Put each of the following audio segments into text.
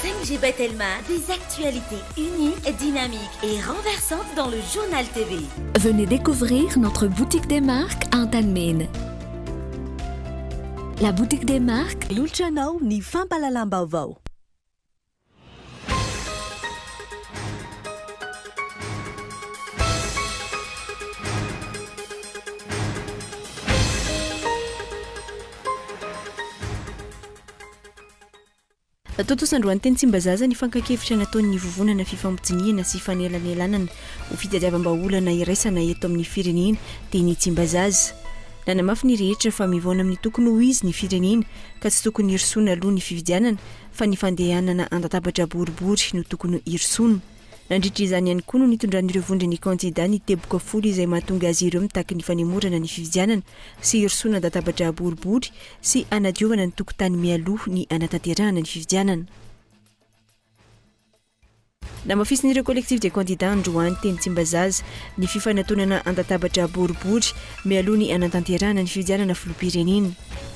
5G by Telma, des actualités uniques, dynamiques et renversantes dans le Journal TV. Venez découvrir notre boutique des marques Antanimena. La boutique des marques. Manolotra anao ny fampahalalam-baovao. Tontosa androany teny Tsimbazaza ny fankan-kevitra nataon'ny Vovonana Fifampidinihana sy Fanelanelanana ho fitadiavam-bahaolana iraisana eto amin'ny firenena teny Tsimbazaza. Nanamafy ny rehetra fa mivaona amin'ny tokony ho izy ny firenena ka tsy tokony hirosoana aloha ny fifidianana fa ny fandehanana an-databatra boribory no tokony hirosoana. Nandritra izany ihany koa no nitondran'ireo vondron'ny kandida ny teboka folo izay mahatonga azy ireo mitaky ny fanemorana ny fifidianana sy hirosoana an-databatra boribory sy hanadiovana ny tokontany mialoha ny hanatanterahana ny fifidianana. Namafisin'ireo Collectif des candidats androany teny Tsimbazaza ny fifanatonana an-databatra boribory mialoha ny hanatanterahana ny fifidianana filoham-pirenena.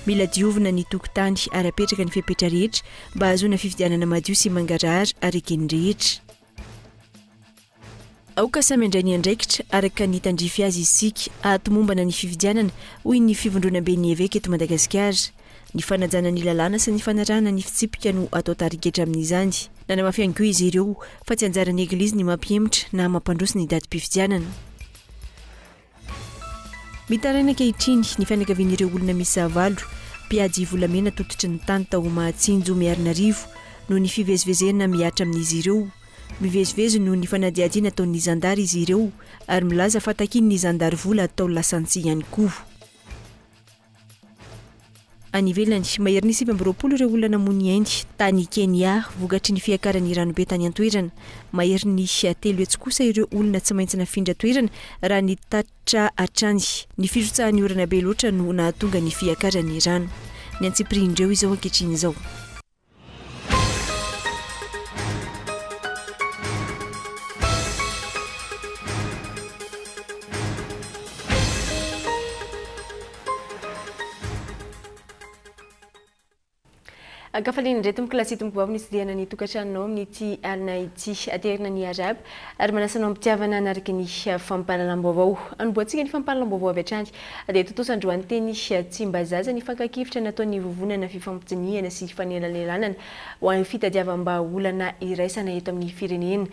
Mila diovina ny tokontany ary apetraka ny fepetra rehetra mba hahazoana fifidianana madio sy mangarahara ary eken'ny rehetra. Aoka samy handray ny andraikitra araka ny tandrify azy isika hahatomombana ny fifidianana, hoy ny Fivondronamben'ny Eveka eto Madagasikara. Ny fanajana ny lalàna sy ny fanarahana ny fitsipika no atao tarigetra amin'izany. Nanamafy ihany koa izy ireo fa tsy anjaran'ny Eglizy ny mampihemotra na mampandroso ny datim-pifidianana. Mitaraina ankehitriny ny fianakavian'ireo olona miisa valo mpiady volamena tototry ny tany tao Mahatsinjo Miarinarivo noho ny fivezivezena mihatra amin'izy ireo. Mivezivezy noho ny fanadihadiana ataon'ny zandary izy ireo ary milaza fa takian'ny zandary vola atao lasantsy ihany koa. Any ivelany, maherin'ny 29 ireo olona namoy ny ainy tany Kenya vokatry ny fiakaran'ny ranobe tany an-toerana. Maherin'ny 300 kosa ireo olona tsy maintsy nafindra toerana raha ny tatitra hatrany. Ny firotsahan'ny orana be loatra no nahatonga ny fiakaran'ny rano. Ny antsipirihin'ireo izao ankehitriny izao. Ankafaliana indray tompoko lahy sy tompoko vavy nitsidihana ny tokantranonao amin'ity alina ity. Aterina ny arahaba ary manasa anao am-pitiavana hanaraka ny fampahalalam-baovao. Anombohantsika ny fampahalalam-baovao avy hatrany dia tontosa androany teny Tsimbazaza ny fankan-kevitra nataon'ny Vovonana Fifampidinihana sy Fanelanelanana ho an'ny fitadiavam-bahaolana iraisana eto amin'ny firenena.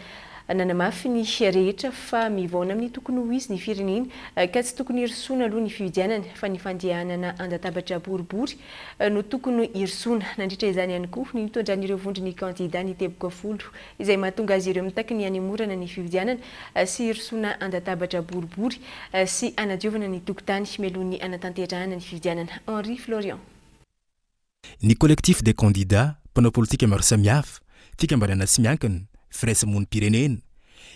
Nanamafy ny rehetra fa mivaona amin'ny tokony ho izy ny firenena ka tsy tokony hirosoana aloha ny fifidianana fa ny fandehanana an-databatra boribory no tokony hirosoana. Nandritra izany ihany koa ny nitondran'ireo vondron'ny kandida ny teboka folo izay mahatonga azy ireo mitaky ny hanemorana ny fifidianana sy hirosoana an-databatra boribory sy hanadiovana ny tokontany mialoha ny hanatanterahana ny fifidianana. Henri Florian. Ny Collectif des candidats, mpanao politika maro samihafa, fikambanana tsy miankina, firaisamonim-pirenena,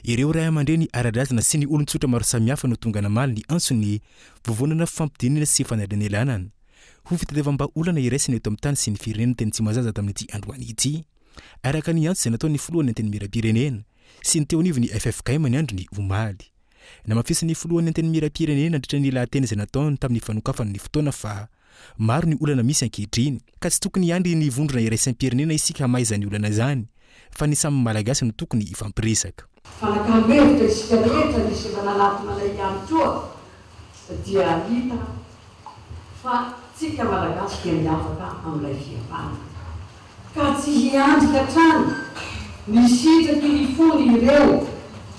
ireo raiamandreny ara-drazana sy ny olon-tsotra maro samihafa no tonga namaly ny antson'ny Vovonana Fampidinana sy Fanelanelanana ho fitadiavam-bahaolana iraisana eto amin'ny tany sy ny firenena teny Tsimbazaza tamin'ity androany ity. Araka ny antso izay nataon'ny filohan'ny Antenimierampirenena sy ny teo anivon'ny ffkm ny androny omaly. Namafisin'ny filohan'ny Antenimierampirenena nandritra ny lahateny izay nataony tamin'ny fanokafana ny fotoana fa maro ny olana misy ankehitriny ka tsy tokony hiandry ny vondrona iraisam-pirenena isika hamaha izany olana izany fa ny samy Malagasy no tokony hifampiresaka. Fanakalo hevitra isika rehetra nisy efa nanatona anay ihany koa dia hita fa tsika Malagasy dia miavaka amin'ilay fihavanana. Ka tsy hiandry hatrany ny sitraky ny fony ireo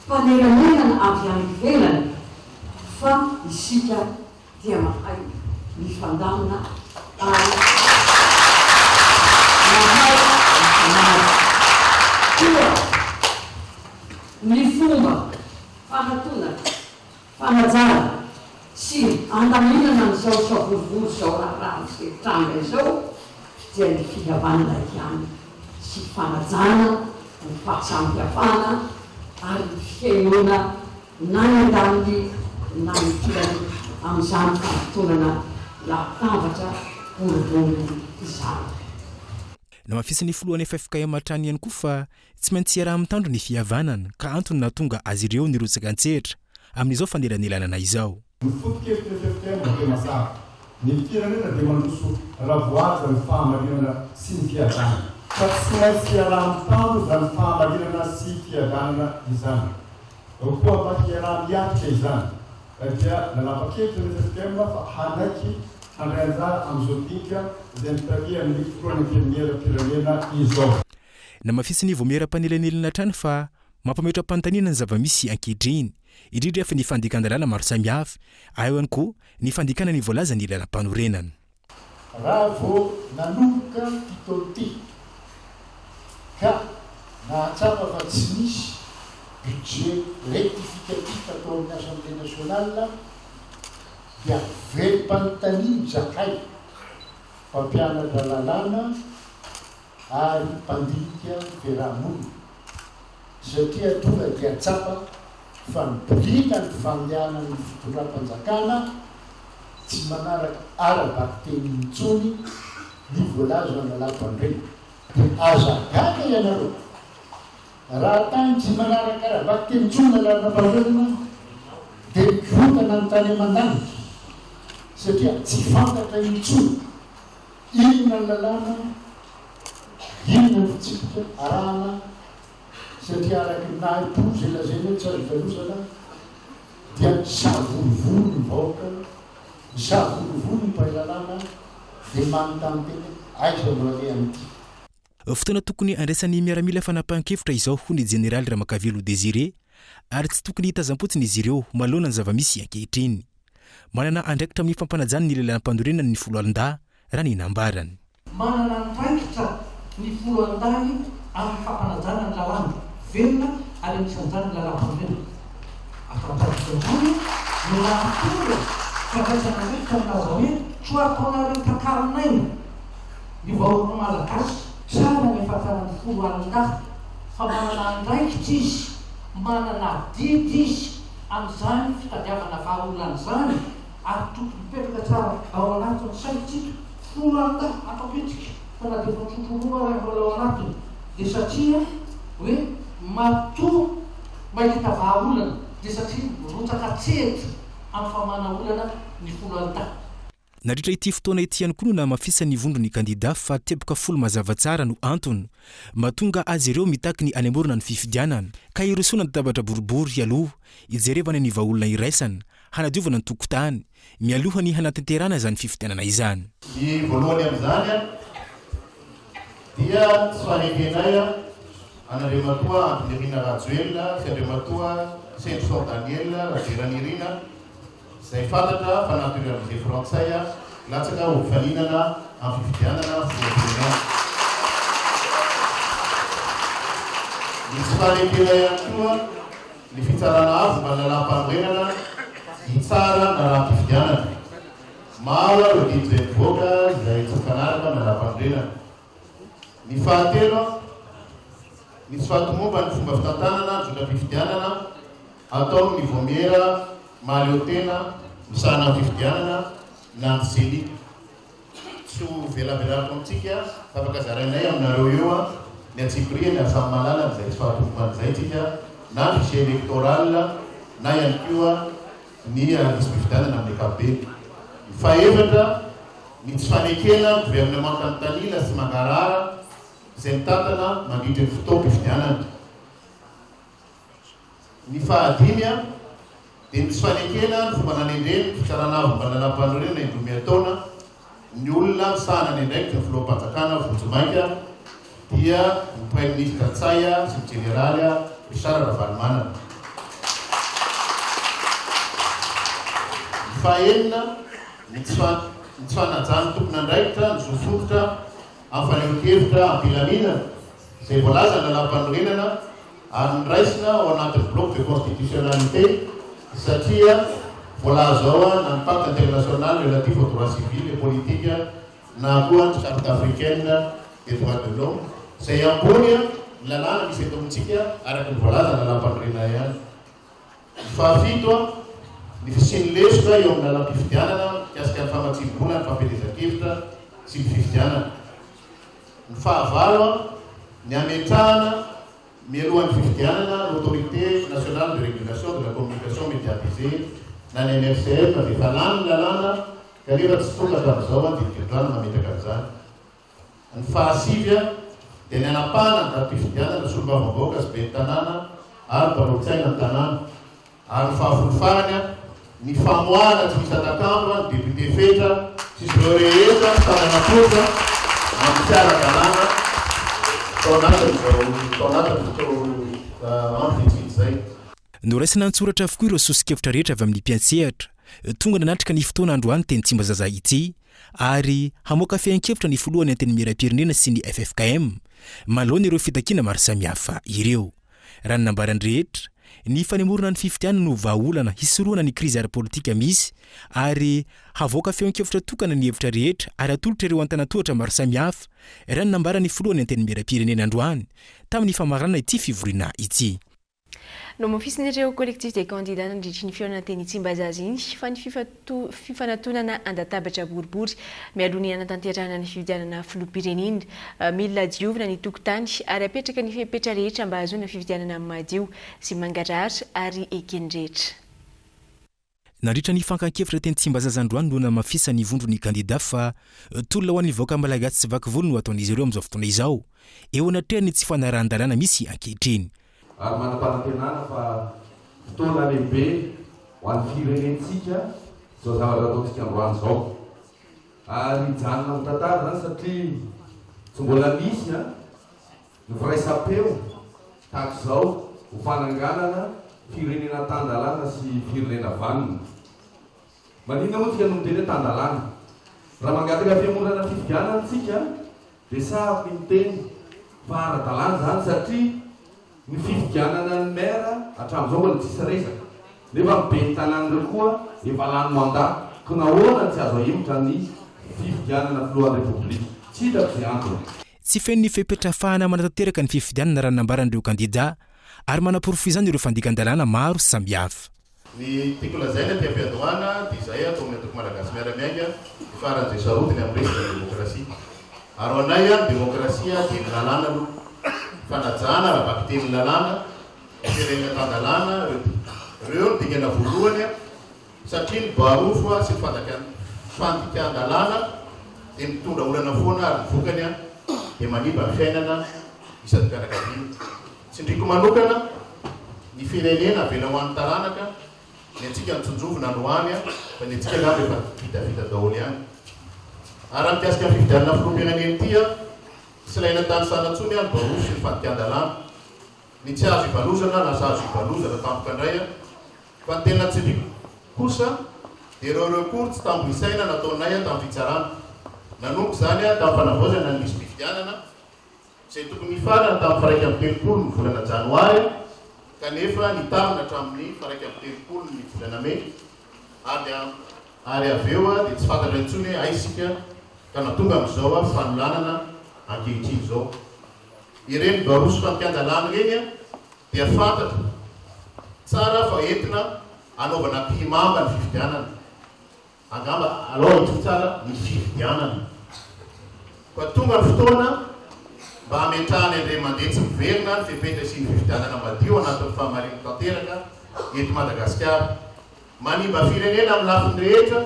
mpanelanelana avy any ivelany fa isika dia mahay mifandamina ary mahay mifanaraka. Koa ny fomba fanatonana Fanajana sy handaminana an'izao savorovoro izao raharaha miseho tranga izao dia ny fihavanana ihany sy fanajana ny fahasamihafana ary ny fihainoana na ny andaniny na ny ankilany amin'izany fanintonana lahatambatra boribory izany. Namafisin'ny filohan'ny ffkm hatrany ihany koa fa Tsy maintsy iaraha-mitandro ny fihavanana ka antony nahatonga azy ireo nirotsaka an-tsehatra amin'izao fanelanelanana izao. Ny foto-kevitry ny ffkm dia mazava, ny firenena dia mandroso raha voahaja ny fahamarinana sy ny fiadanana. Fa tsy maintsy iaraha-mitandro izany fahamarinana sy fihavanana izany. Koa mba hiaraha-miatrika izany, dia nanapa-kevitra ny ffkm fa hanaiky handray anjara amin'izao dinika izay notarihan'ny Filohan'ny Antenimieram-pirenena izao. Namafisin'ny Vaomiera mpanelanelana hatrany fa mampametra-panontaniana ny zava-misy ankehitriny, indrindra fa ny fandikan-dalàna maro samihafa, ary eo ihany koa ny fandikana ny voalazan'ny lalàmpanorenana. Raha vao nanomboka ity taona ity ka nahatsapa fa tsy nisy budget rectificatif tao amin'ny Assemblée nationale dia velom-panontaniana izahay mpampianatra lalàna ary mpandinika fiaraha-monina satria tonga dia tsapa fa nibolina ny fandehanan'ny fitondram-panjakana tsy manaraka ara-bakiteny intsony ny voalazan'ny lalàmpanorenana. Dia aza gaga ianareo raha tany tsy manaraka ara-bakiteny intsony ny lalàmpanorenana dia mikorontana ny tany aman-danitra satria tsy fantatra intsony Inona ny lalàna, inona ny fitsipika arahana satria araky ny nahay-po izay lazaina hoe tsy azo ivalozana dia misavorovoro ny vahoaka, misavorovoro ny mpahay lalàna dia manontany tena hoe aiza no alehan'ity. Fotoana tokony handraisan'ny miaramila fanapahan-kevitra izao hoy ny jeneraly Ramakavelo Désiré ary tsy tokony hitazam-potsiny izy ireo manoloana ny zava-misy ankehitriny. Manana andraikitra amin'ny fampanajana ny lalàm-panorenana ny foloalindahy, raha ny nambarany. Manana andraikitra ny foloalindahy amin'ny fampanajana ny lalàna velona ary anisan'izany ny lalàm-panorenana. Ato am-padikan'izany no nahatonga fandraisana andraikitra milaza hoe tsy ho ataonareo takaron'aina ny vahoaka malagasy. Tsara ny ahafantaran'ny foloalindahy fa manana andraikitra izy, manana adidy izy amin'izany fitadiavana vahaolana izany ary tokony hipetraka tsara ao anatin'ny saintsika folo alina ataoko hetsika fa na dia efa misotro ronono ara mbola ao anatiny dia satria hoe matoa mahita vahaolana dia satria mirotsaka an-tsehatra amin'ny famahana olana ny folo alina. Nandritra ity fotoana ity ihany koa no nahamafisan'ny vondron'ny kandida fa teboka folo mazava tsara no antony mahatonga azy ireo mitaky ny hanemorana ny fifidianana ka hirosoana ny tabatra boribory aloha hijerevana ny vahaolona iraisana hanadiovana ny tokotany mialoha ny hanatanterahana izany fifidianana izany. Ny voalohany amin'izany dia tsy fanekenay an'Andriamatoa Andry Nirina Rajoelina sy Andriamatoa Sendrison Daniel Raberanirina Izay fantatra fa naturalisé frantsay latsaka ho mpifaninana amin'ny fifidianana filoham-pirenena. Ny tsy fanekena ihany koa ny fitsarana avo mba ny lalàm-panorenana hitsara ny lalàm-pifidianana. Maro ireo didy izay nivoaka izay tsy mifanaraka amin'ny lalàm-panorenana. Ny fahatelo, ny tsy fahatomomban'ny fomba fitantanana ny zotram-pifidianana Ataon' ny Vaomiera mahaleotena misahana ny fifidianana na ny Ceni. Tsy ho velabelariko amintsika fa afaka zarainay aminareo eo ny antsipirihany ary samy mahalala an'izay tsy fahatombohana izay tsika na ny fichier électoral na ihany koa ny lisi-pifidianana amin'ny ankapobeny. Ny fahefatra, ny tsy fanekena ny governemanta mitanila sy mangarahara izay mitantana mandritry ny fotoam-pifidianana. Ny fahadimy dia ny tsy fanekena ny fomba nanendren'ny Fitsarana Avo momba ny Lalàmpanorenana indroa miha-taona ny olona misahana ny andraikitry ny Filoham-panjakana vonjimaika dia ny Praiminisitra Ntsay sy ny Jeneraly Richard Ravalomanana. Ny fahenina, ny tsy ny tsy fanajan'ny tompon'andraikitra ny zo fototra amin'ny fanehoan-kevitra am-pilaminana izay voalazan'ny Lalàmpanorenana ary noraisina ao anatin'ny bloc de constitutionnalité satria voalaza ao na ny pacte international relatif aux droits civils et politiques na koa ny charte africaine des droits de l'homme izay ambony ny lalàna misy eto amintsika araka ny voalazan'ny lalàmpanorenana ihany. Ny fahafito, ny fisian'ny lesoka eo amin'ny lalam-pifidianana mikasika ny famatsiam-bola ny fampielezan-kevitra sy ny fifidianana. Ny fahavalo, ny hametrahana mialohan'ny fifidianana ny Autorité Nationale de Régulation de la Communication Médiatisée na ny ANRCM dia efa lany ny lalàna kanefa tsy tonga hatramin'izao ny didim-pitondrana mametraka an'izany. Ny fahasivy dia. Dia ny hanapahana ny datim-pifidianana solombavambahoaka sy ben'ny tanàna ary mpanolotsaina ny tanàna. Ary ny fahafolo farany, ny famoahana tsy misy hatak'andro ny député Fetra sy ireo rehetra mpitantana am-ponja amin'ny tsy ara-dalàna tao anatin'izao tao anatin'izao andro vitsivitsy izay. Noraisina an-tsoratra avokoa ireo soso-kevitra rehetra avy amin'ny mpiantsehatra tonga nanatrika ny fotoana androany teny Tsimbazaza ity ary hamoaka fehin-kevitra ny filohan'ny Antenimierampirenena sy ny ffkm manoloana ireo fitakiana maro samihafa ireo. Raha ny nambaran'ny rehetra, ny fanemorana ny fifidianana no vahaolana hisorohana ny krizy ara-politika misy ary havoaka feon-kevitra tokana ny hevitra rehetra ary atolotra ireo antanantohatra maro samihafa, raha ny nambaran'ny filohan'ny Antenimierampirenena androany tamin'ny famaranana ity fivoriana ity. Nohamafisin'ireo Collectif des candidats nandritry ny fihaonana teny Tsimbazaza iny fa ny fifanatonana an-databatra boribory mialoha ny hanatanterahana ny fifidianana filoham-pirenena. Mila diovina ny tokotany ary apetraka ny fepetra rehetra mba hahazoana fifidianana madio sy mangarahara ary eken'ny rehetra. Nandritra ny fankan-kevitra teny Tsimbazaza androany no nanamafisan'ny vondron'ny kandida fa tolona ho an'ny vahoaka malagasy tsy vaky volo no ataon'izy ireo amin'izao fotoana izao, eo anatrehan'ny tsy fanarahan-dalàna misy ankehitriny. Ary manam-panantenana fa fotoana lehibe ho an'ny firenentsika izao zavatra ataontsika androany izao. Ary hijanona ho tantara izany satria tsy mbola nisy ny firaisam-peo tahaka izao ho fananganana firenena tan-dalàna sy firenena vanona. Maninona moa tsika no miteny hoe tan-dalàna? Raha mangataka fihemorana fifidianana tsika dia sarotra ny miteny fa ara-dalàna izany satria ny fifidianana ny maire hatramin'izao mbola tsisy resaka nefa ny ben'ny tanàna ireo koa efa lany mandat ko nahoana no tsy azo ahemotra ny fifidianana filohan'ny repoblika? Tsy hitako izay antony. Tsy feno ny fepetra ahafahana manatanteraka ny fifidianana raha ny nambaran'ireo kandidà ary manaporofo izany ireo fandikan-dalàna maro samihafa. Ny tiako lazaina aty am-piandohana dia izay ato amin'ny Antoko Malagasy Miara-Miainga ny faran'izay sarotiny amin'ny resaka demokrasia. Ary ho anay ny demokrasia dia ny lalàna aloha. Ny fanajana ara-bakiteny ny lalàna, ny firenena tan-dalàna, ireo ireo no dingana voalohany satria ny barofo sy ny fandikan-dalàna dia mitondra olana foana ary ny vokany dia manimba ny fiainana isan-fianakaviana. Tsindriako manokana, ny firenena avela ho an'ny taranaka, ny antsika no tsonjovina any ho any fa ny antsika angamba efa vitavita daholo ihany. Ary raha mikasika ny fifidianana filoham-pirenena ity an, tsy ilaina tanisana intsony an ny barofo sy ny fandikan-dalàna. Ny tsy azo ivalozana lasa azo ivalozana tampoka indray an. Fa ny tena tsindriako kosa dia ireo recours tsy tambo isaina nataonay tamin'ny fitsarana. Nanomboka izany tamin'ny fanavaozana ny lisi-pifidianana, izay tokony hifarana tamin'ny faha-31 ny volana janoary kanefa nitarina hatramin'ny faha-31 ny volana mey ary ary avy eo dia tsy fantatra intsony hoe aiza isika ka nahatonga amin'izao fanolanana ankehitriny izao. Ireny baroso fandikan-dalàna ireny dia fantatra tsara fa entina hanaovana ampihimamba ny fifidianana. Angamba alao hitohy tsara ny fifidianana. Koa tonga ny fotoana mba hametrahana indray mandeha tsy miverina ny fepetra hisian'ny fifidianana madio anatin'ny fahamarinana tanteraka eto Madagasikara. Manimba firenena amin'ny lafiny rehetra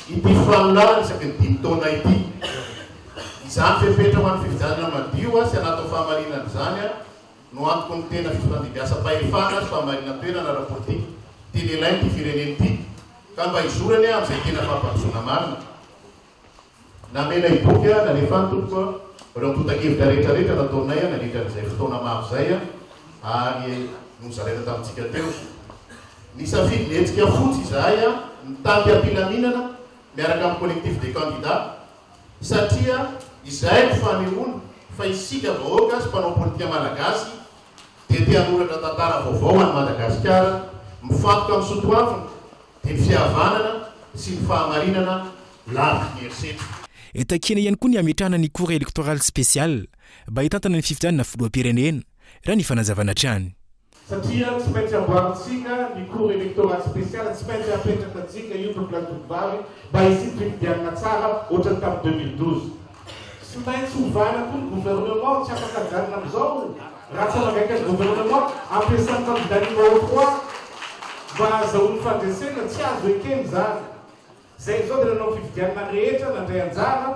ity fanolanana isaky ny dimy taona ity. Izany fepetra ho an'ny fifidianana madio sy anatin'ny fahamarinana izany no antoky ny tena fifandimbiasam-pahefana sy fahamarinan-toerana ara-politika tena ilain'ity firenena ity ka mba hizorany amin'izay tena fampandrosoana marina. Namela i boky nalefa any tompoko ireo antontan-kevitra rehetra rehetra nataonay nandritra an'izay fotoana maro izay ary nozaraina tamintsika teo. Nisafidy ny hetsika fotsy izahay mitaky am-pilaminana miaraka amin'ny collectif des candidats satria izay no fanehoana fa isika vahoaka sy mpanao politika malagasy dia te hanoratra tantara vaovao ho an'i Madagasikara mifantoka amin'ny soatoavina dia ny fihavanana sy ny fahamarinana lavitry ny herisetra. Takiana ihany koa ny hametrahana ny Cour électorale spéciale mba hitantana ny fifidianana filoham-pirenena, raha ny fanazavana hatrany. Satria tsy maintsy amboarintsika ny cour électorale spéciale, tsy maintsy apetrakantsika io tompolahy tompovavy mba hisian'ny fifidianana tsara ohatran'ny tamin'ny 2012. Tsy maintsy ovana koa ny gouvernement, tsy afaka ajanona amin'izao raha tsy mangaika ny gouvernement, ampiasan'ny candidat numéro trois mba ahazahoany fandresena, tsy azo ekena izany. Zay izao dia nanao fifidianana rehetra nandray anjara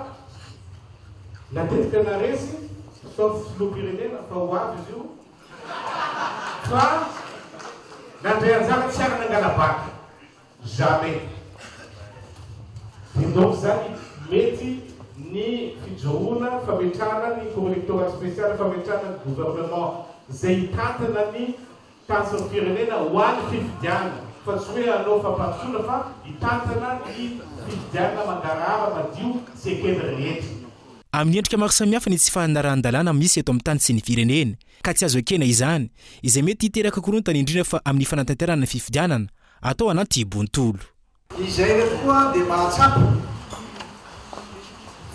natetika naresy. Sauf filoham-pirenena fa ho avy izy io fa nandray anjara tsy ary nangala-baka. Jamais. Dia donc zany mety ny fijoroana fametrahana ny cour électorale spéciale, fametrahana ny gouvernement zay hitantana ny Tanjon'ny firenena ho an'ny fifidianana fa tsy hoe hanao fampandrosoana fa hitantana ny fifidianana mangarahara madio sy eken'ny rehetra. Amin'ny endrika maro samihafa ny tsy fanarahan-dalàna misy eto amin'ny tany sy ny firenena, ka tsy azo ekena izany, izay mety hiteraka korontana indrindra fa amin'ny fanatanterahana ny fifidianana atao anaty bontolo. Izay ireto koa dia mahatsapa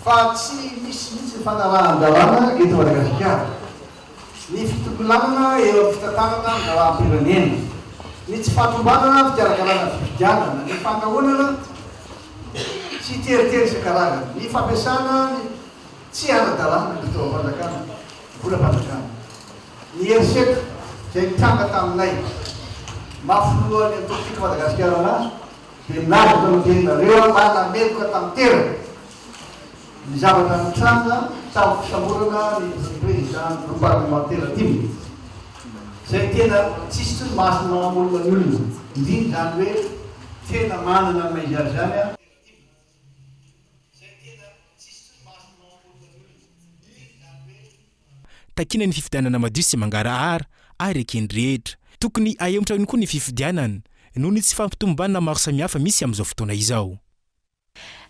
fa tsy misy mihitsy ny fanarahan-dalàna eto Madagasikara, ny fitokolanana eo amin'ny fitantanana ny raharaham-pirenena, ny tsy fahatombanana fikarakarana fifidianana, ny fandrahonana sy teritery isan-karazany, ny fampiasana ny tsy ara-dalàna ny fitaovam-panjakana, volam-panjakana. Ny herisetra izay nitranga taminay maha filohan'ny antoko Tiako Madagasikara anahy dia milaza eto anatrehanareo aho manameloka tanteraka ny zavatra nitranga tamin'ny fisamborana ny président ny groupe parlementaire tim izay tena tsisy intsony maha maha olona ny olona indrindra izany hoe tena manana ny maha izy azy izany aho. Takiana ny fifidianana madio sy mangarahara ary eken'ny rehetra. Tokony ahemotra ihany koa ny fifidianana noho ny tsy fampitombana maro samihafa misy amin'izao fotoana izao.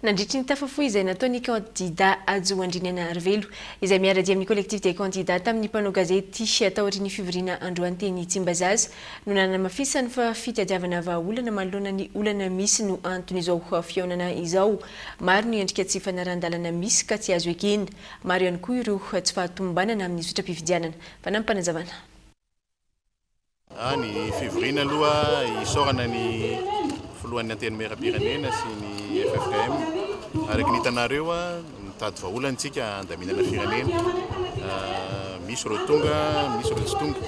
Nandritry ny tafa fohy izay nataon'ny kandida Hajo Andrianainarivelo, izay miara-dia amin'ny Collectif des candidats tamin'ny mpanao gazety taorian'ny fivoriana androany teny Tsimbazaza no nanamafisany fa fitadiavana vahaolana manoloana ny olana misy no anton'izao fihaonana izao. Maro ny endrika tsy fanarahan-dalana misy ka tsy azo ekena. Maro ihany koa ireo tsy fahatomombanana amin'ny zotram-pifidianana. Fanampim-panazavana. Ny fivoriana aloha isaorana ny filohan'ny Antenimierampirenena sy ny ffkm. Araka ny hitanareo, mitady vahaolana isika handaminana firenena. Misy ireo tonga, misy ireo tsy tonga.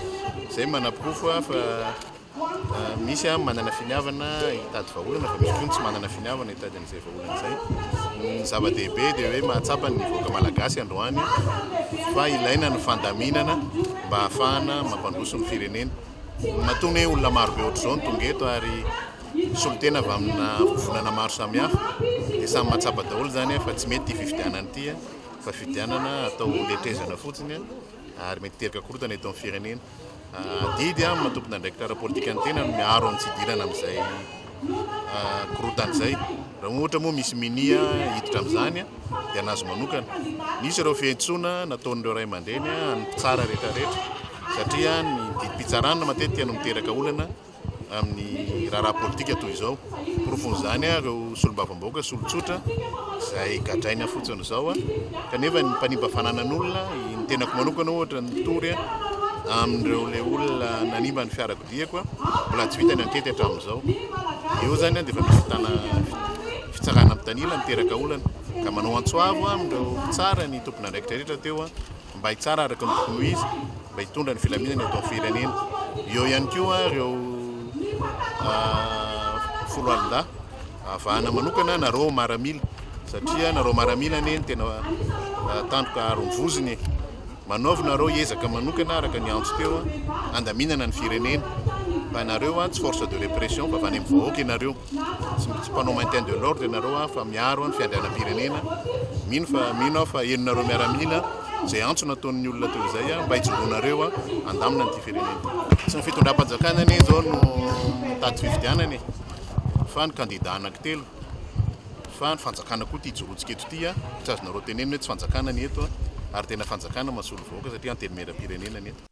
Izay manaporofo fa Misy manana finiavana hitady vahaolana fa misy koa ny tsy manana finiavana hitady an'izay vahaolana izay. Ny zava-dehibe dia hoe mahatsapa ny vahoaka malagasy androany fa ilaina ny fandaminana mba hahafahana mampandroso ny firenena. Matoa hoe olona marobe ohatr'izao no tonga eto ary solontena avy amina vovonana maro samihafa dia samy mahatsapa daholo izany fa tsy mety ity fifidianana ity fa fifidianana atao letrezana fotsiny ary mety hiteraka korontana eto amin'ny firenena. Adidy amin'ny maha tompon'andraikitra ara-politika ny tena no miaro ny tsy hidirana amin'izay korontana izay. Raha ohatra moa misy minia hiditra amin'izany dia an'azy manokana. Nisy ireo fiantsoana nataon'ireo ray aman-dreny an'ny mpitsara rehetrarehetra satria ny didim-pitsarana matetika no miteraka olana. amin'ny raharaha politika toy izao. Porofon'izany ireo solombavambahoaka sy olon-tsotra izay gadraina fotsiny izao kanefa ny mpanimba fananan'olona, ny tenako manokana ohatra nitory amin'ireo ilay olona nanimba ny fiarakodiako mbola tsy vita ny ankety hatramin'izao. Eo izany dia efa misy fitana fitsarana mitanila miteraka olana ka manao antso avo amin'ireo mpitsara ny tompon'andraikitra rehetra teo mba hitsara araka ny tokony ho izy, mba hitondra ny filaminana eto amin'ny firenena. Eo ihany koa ireo foloalindahy, avahana manokana nareo maramila, satria nareo maramila anie no tena tandroka aron'ny vozony e. Manaovy nareo ezaka manokana araka ny antso teo handaminana ny firenena, fa nareo tsy force de répression fa avy any amin'ny vahoaka ianareo. Tsy mpanao maintien de l'ordre ianareo fa miaro ny fiandrianam-pirenena. Mino fa mino aho fa henonareo miaramila izay antso nataon'ny olona teo izay mba hijoroanareo handamina an'ity firenena ity. Tsy ny fitondram-panjakana anie izao no mitady fifidianana e, fa ny kandida anankitelo, fa ny fanjakana koa ity ijoroantsika eto ity, tsy azonareo tenenina hoe tsy fanjakana ny eto ary tena fanjakana mahasolo vahoaka satria antenimieram-pirenena ny eto.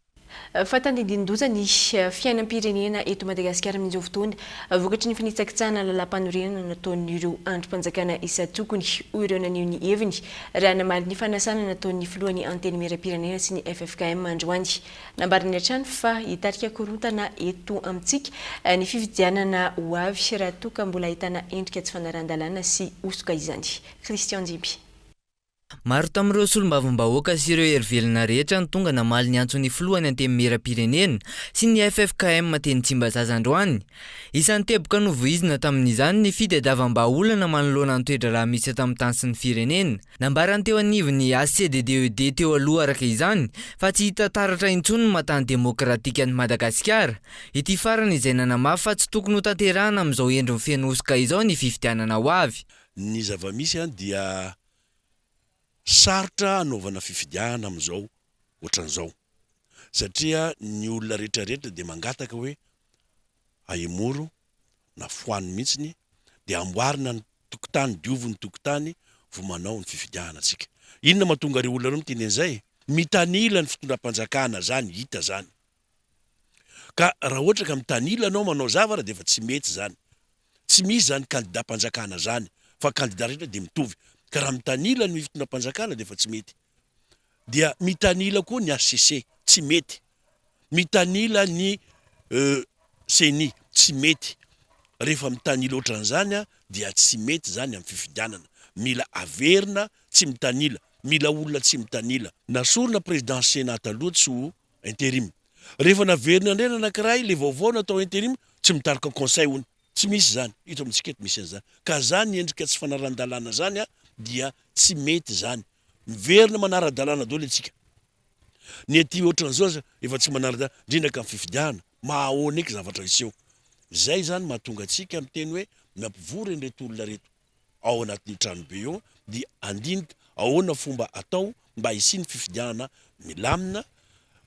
Fa tandindin-doza ny fiainam-pirenena eto Madagasikara amin'izao fotoana, vokatry ny fanitsakitsahana lalàmpanorenana nataon'ireo andrim-panjakana isan-tokony, hoy ireo naneho ny heviny raha namaly ny fanasana nataon'ny filohan'ny Antenimierampirenena sy ny ffkm androany. Nambarany hatrany fa hitarika korontana eto amintsika ny fifidianana ho avy raha toa ka mbola ahitana endrika tsy fanarahan-dalàna sy hosoka izany. Christian Jimby. Maro tamin'ireo solombavambahoaka sy ireo hery velona rehetra no tonga namaly ny antson'ny filohan'ny Antenimierampirenena sy ny ffkm teny Tsimbazaza androany. Isan'ny teboka novoizina tamin'izany ny fitadiavam-bahaolana manoloana ny toe-draharaha misy eto amin'ny tany sy ny firenena. Nambaran'ny teo anivon'ny HCDDED teo aloha araka izany fa tsy hita taratra intsony ny maha tany demokratika an'i Madagasikara. Ity farany izay nanamafy fa tsy tokony hotanterahana amin'izao endriny feno hosoka izao ny fifidianana ho avy. Ny zava-misy dia sarotra hanaovana fifidianana amin'izao ohatran'izao satria ny olona rehetra rehetra dia mangataka hoe ahemoro na foano mihitsiny dia amboarina ny tokotany, diovy ny tokotany vao manao ny fifidianana tsika. Inona mahatonga ireo olona ireo miteny an'izay? Mitanila ny fitondram-panjakana zany, hita zany. Ka raha ohatra ka mitanila anao manao zavatra dia efa tsy mety zany. Tsy misy zany kandidam-panjakana zany fa kandida rehetra dia mitovy. Ka raha mitanila ny fitondram-panjakana dia efa tsy mety. Dia mitanila koa ny HCC, tsy mety. Mitanila ny Ceni, tsy mety. Rehefa mitanila ohatran'izany dia tsy mety zany amin'ny fifidianana. Mila averina tsy mitanila. Mila olona tsy mitanila. Nasorina président Sénat taloha tsy ho Interim. Rehefa naverina indray ny anankiray, le vaovao natao interim, tsy mitarika conseil hono. Tsy misy izany. Eto amintsika eto misy an'izany. Ka zany endrika tsy fanaran-dalàna zany an, dia tsy mety izany. Miverina manara-dalàna daholo antsika. Ny aty ohatran'izao aza efa tsy manara-dalàna, indrindra ka ny fifidianana. Mahahoana eky zavatra hiseho. Zay izany mahatonga antsika miteny hoe mampivory an'ireto olona ireto. ao anatin'io tranobe io dia handinika ahoana fomba atao mba hisian'ny fifidianana milamina,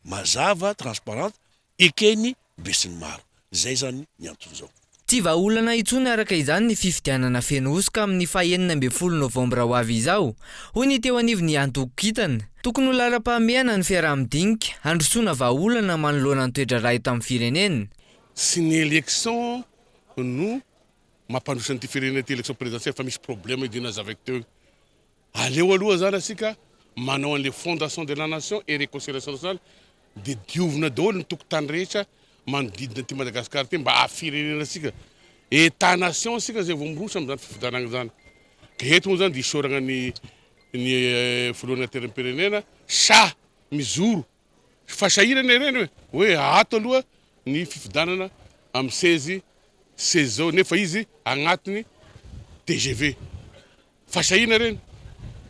mazava, transparente, ekeny besinimaro. Izay izany ny anton'izao. Tsy vahaolana intsony araka izany ny fifidianana feno hosoka amin'ny faha 16 novambra ho avy izao, hoy ny teo anivon'ny antoko Kintana. Tokony ho laharam-pahamehana ny fiaraha-midinika handrosoana vahaolana manoloana ny toe-draharaha eto amin'ny firenena. Tsy ny élection no mampandroso an'ity firenena ity élection présidentielle fa misy problème io dia nazavaiko teo io. Aleo aloha zany asika manao an'le fondation de la nation et réconciliation nationale dia diovina daholo ny tokotany rehetra manodidina an'ity Madagascar ity mba haha firenena antsika. État nation isika zay vao miroso amin'izany fifidianana izany. Ka eto moa zany dia isaoragna ny ny filohan'ny antenimpirenena sahy mijoro Fa sahirana ireny hoe hoe ato aloha ny fifidanana amin'ny seize seize zao nefa izy agnatiny tgv. Fa sahina ireny,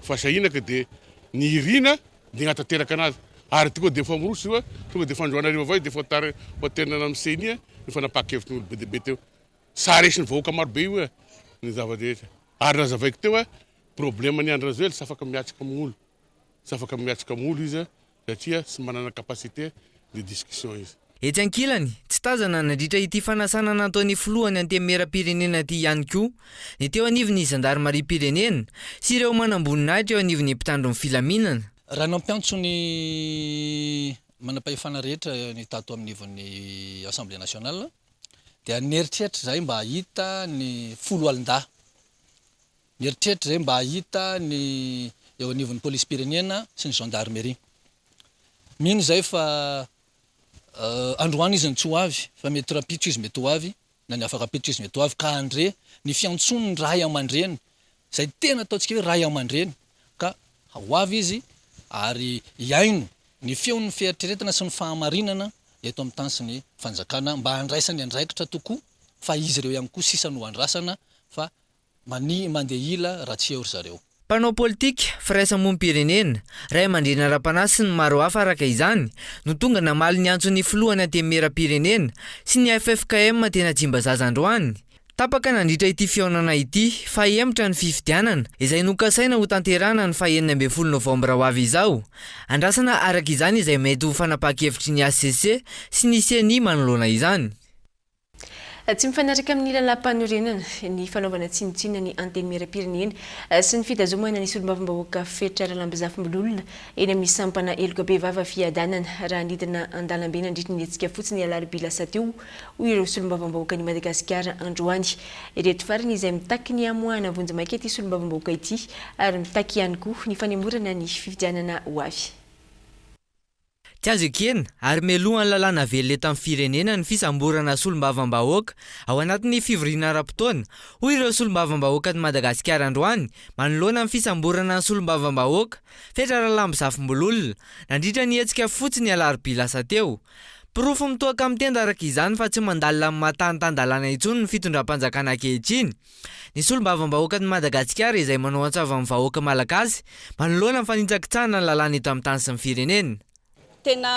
fa sahina ka de ny irina de hagnatanteraka anazy. Ary tonga de efa miroso io, tonga de efa androany hariva avao izy de efa tara ho aterina amin'ny ceni ny fanapahan-kevitry ny olo be dia be teo. Sa resin'ny vahoaka maro be io ny zava-drehetra. Ary nazavaiko teo hoe problème ny Andry Rajoelina tsy afaka miatrika amin'olo. Tsy afaka miatrika molo izy satria tsy manana capacité de discussion izy. Etsy ankilany, tsy tazana nandritra ity fanasana nataon'ny filohan'ny Antenimierampirenena ity ihany koa ny teo anivon'ny zandarimariam-pirenena sy ireo manamboninahitra eo anivon'ny mpitandro ny filaminana. Raha nampiantso ny manam-pahefana rehetra ny tato amin'ivon'ny Assemblée nationale dia nieritreritra izahay mba hahita ny foloalindahy Mieritreritra izay mba hahita ny eo anivon'ny polisim-pirenena sy ny gendarmerie. Mino izay fa androany izy no tsy ho avy fa mety rahampitso izy mety ho avy na ny afak'ampitso izy mety ho avy ka handre ny fiantsoan'ny ray aman-dreny izay tena ataontsika hoe ray aman-dreny ka ho avy izy ary hihaino ny feon'ny fieritreretana sy ny fahamarinana eto amin'ny tany sy ny fanjakana mba handraisany andraikitra tokoa fa izy ireo ihany koa sisa no andrasana fa Mania mandeha ila raha tsy eo ry zareo. Mpanao politika, firaisamonim-pirenena, ray aman-dreny ara-panahy sy ny maro hafa araka izany no tonga namaly ny antson'ny filohan'ny Antenimierampirenena sy ny ffkm teny Tsimbazaza androany. Tapaka nandritra ity fihaonana ity fa hihemotra ny fifidianana izay nokasaina hotanterahana ny faha 16 novambra ho avy izao. Andrasana araka izany izay mety ho fanapahan-kevitry ny hcc sy ny ceni manoloana izany. Tsy mifanaraka amin'ny lalàmpanorenana ny fanaovana tsinontsinona ny Antenimierampirenena sy ny fitazomana ny solombavambahoaka Fetra Ralambozafimbololona eny amin'ny sampana heloka bevava Fiadanana raha nidina an-dalambe nandritry ny hetsika fotsy ny alarobia lasa teo, hoy ireo solombavambahoakan'i Madagasikara androany. Ireto farany izay mitaky ny hamoahana vonjimaika ity solombavambahoaka ity ary mitaky ihany koa ny fanemorana ny fifidianana ho avy. Tsy azo ekena ary melohan'ny lalàna velona eto amin'ny firenena ny fisamborana solombavambahoaka ao anatin'ny fivoriana ara-potoana, hoy ireo solombavambahoakan'i Madagasikara androany manoloana ny fisamborana ny solombavambahoaka Fetra Ralambozafimbololona nandritra ny hetsika fotsy ny alarobia lasa teo. Porofo mitohaka amin'ny tenda araka izany fa tsy mandalina amin'ny maha tany tan-dalàna intsony ny fitondram-panjakana ankehitriny. Ny solombavambahoakan'i Madagasikara izay manao antso avy amin'ny vahoaka Malagasy manoloana ny fanitsakitsahana ny lalàna eto amin'ny tany sy ny firenena. Tena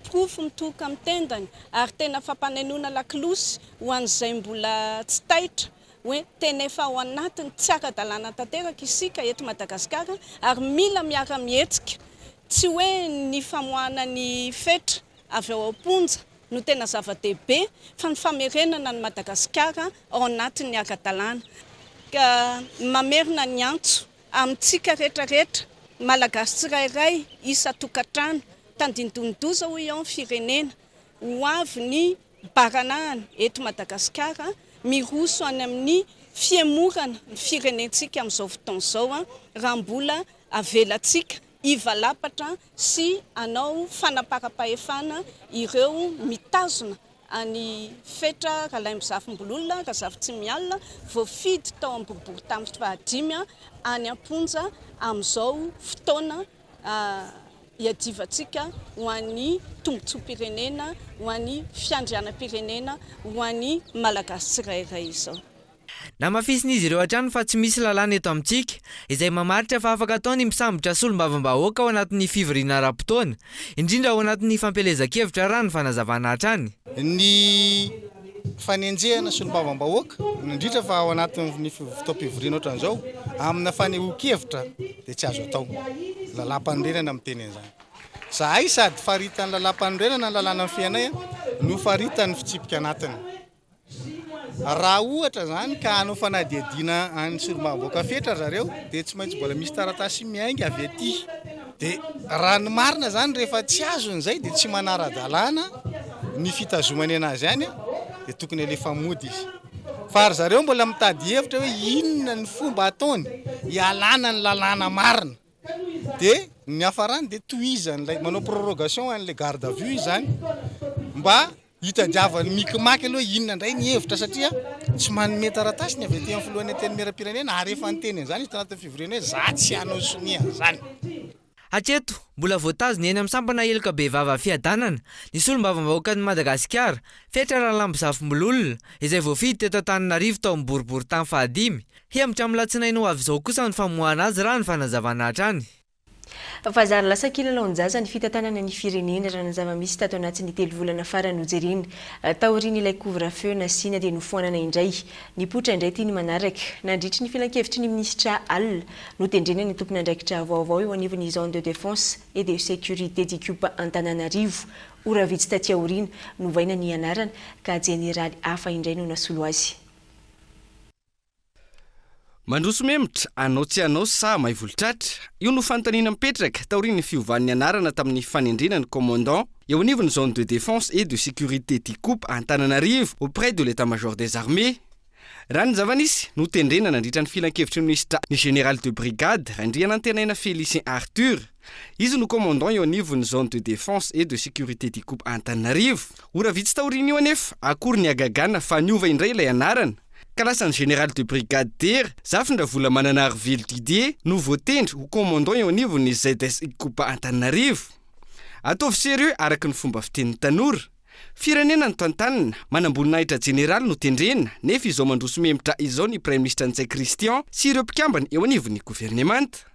porofo mitohoka amin'ny tendany ary tena fampanenoana lakolosy ho an'izay mbola tsy taitra hoe tena efa ao anatin'ny tsy ara-dalàna tanteraka isika eto Madagasikara ary mila miara-mihetsika. Tsy hoe ny famoahana ny fetra avy ao am-ponja no tena zava-dehibe fa ny famerenana an'i Madagasikara ao anatin'ny ara-dalàna. Ka mamerina ny antso amintsika rehetra rehetra, Malagasy tsirairay isan-tokantrano, tandindonin-doza hoy aho ny firenena, ho avy ny baranahana eto Madagasikara, miroso any amin'ny fihemorana ny firenentsika amin'izao fotoana izao raha mbola avelantsika hivalapatra sy hanao fanaparam-pahefana ireo mitazona an'i Fetra Ralaimbozafimbolola Razafintsimialona voafidy tao amin'ny boriborintany fahadimy any am-ponja amin'izao fotoana iadivantsika ho an'ny tombontsoam-pirenena, ho an'ny fiandrianam-pirenena, ho an'ny Malagasy tsirairay izao. Namafisin'izy ireo hatrany fa tsy misy lalàna eto amintsika izay mamaritra fa afaka atao ny misambotra solombavambahoaka ao anatin'ny fivoriana ara-potoana, indrindra ao anatin'ny fampielezan-kevitra raha ny fanazavana hatrany. Ny fanenjehana solombavambahoaka, indrindra fa ao anatin'ny fotoam-pivoriana ohatran'izao, amina fanehoan-kevitra dia tsy azo atao. Lalàmpanorenana miteny an'izany. Izahay sady faritan'ny lalàmpanorenana ny lalàna mifehy anay no faritan'ny fitsipika anatiny. Raha ohatra izany ka hanao fanadihadiana an'ny solombavambahoaka Fetra ry zareo dia tsy maintsy mbola misy taratasy miainga avy aty. Dia raha ny marina izany rehefa tsy azony izay dia tsy manara-dalàna ny fitazomany anazy any dia tokony alefa mody izy. Fa ry zareo mbola mitady hevitra hoe inona ny fomba ataony hialana ny lalàna marina. Dia ny niafarany dia tohizan'ilay manao prorogation an'ilay garde à vue izany mba Hitadiavany mikimaky aloha inona indray ny hevitra satria tsy manome taratasy ny avy aty amin'ny filohan'ny Antenimierampirenena ary efa niteny an'izany izy tanatin'ny fivoriana hoe za tsy hanao sonia an'izany. Hatreto, mbola voatazona eny amin'ny sampana heloka bevava Fiadanana ny solombavambahoakan'i Madagasikara, Fetra Ralambozafimbololona, izay voafidy teto Antananarivo tao amin'ny boriborintany fahadimy. Hihemotra amin'ny latsinainy ho avy izao kosa ny famoahana azy raha ny fanazavana hatrany. Fa zary lasa kilalaon-jaza ny fitantanana ny firenena raha ny zava-misy tato anatin'ny telovolana farany no jerena. Taorian'ilay couvre-feu nasiana dia nofoanana indray. Nipoitra indray ity ny manaraka. Nandritry ny filankevitry ny minisitra alina, notendrena ny tompon'andraikitra vaovao eo anivon'ny zone de défense et de sécurité d'Ikopa Antananarivo. Ora vitsy taty aoriana, novaina ny anarana ka jeneraly hafa indray no nasolo azy. Mandroso memotra, anao tsy anao sa may volotratra? Io no fanontaniana mipetraka taorian'ny fiovan'ny anarana tamin'ny fanendrena ny commandant eo anivon'ny zone de défense et de sécurité Tikopa Antananarivo auprès de l'état-major des armées. Raha ny zava-nisy, notendrena nandritra ny filankevitry ny minisitra ny général de brigade Randrianantenaina Félicien Arthur. Izy no commandant eo anivon'ny zone de défense et de sécurité Tikopa Antananarivo. Ora vitsy taorian'io anefa, akory ny hagagana fa niova indray ilay anarana. Ka lasa ny Général de Brigade Dera Zafindravola-Mananarivelo Didier no voatendry ho Commandant eo anivon'ny ZS Ikopa Antananarivo. Ataovy sérieux araka ny fomba fitenin'ny tanora. Firenena no tantanina, manamboninahitra jeneraly no tendrena, nefa izao mandroso mihemotra izao ny Praiminisitra Ntsay Christian sy ireo mpikambana eo anivon'ny governemanta.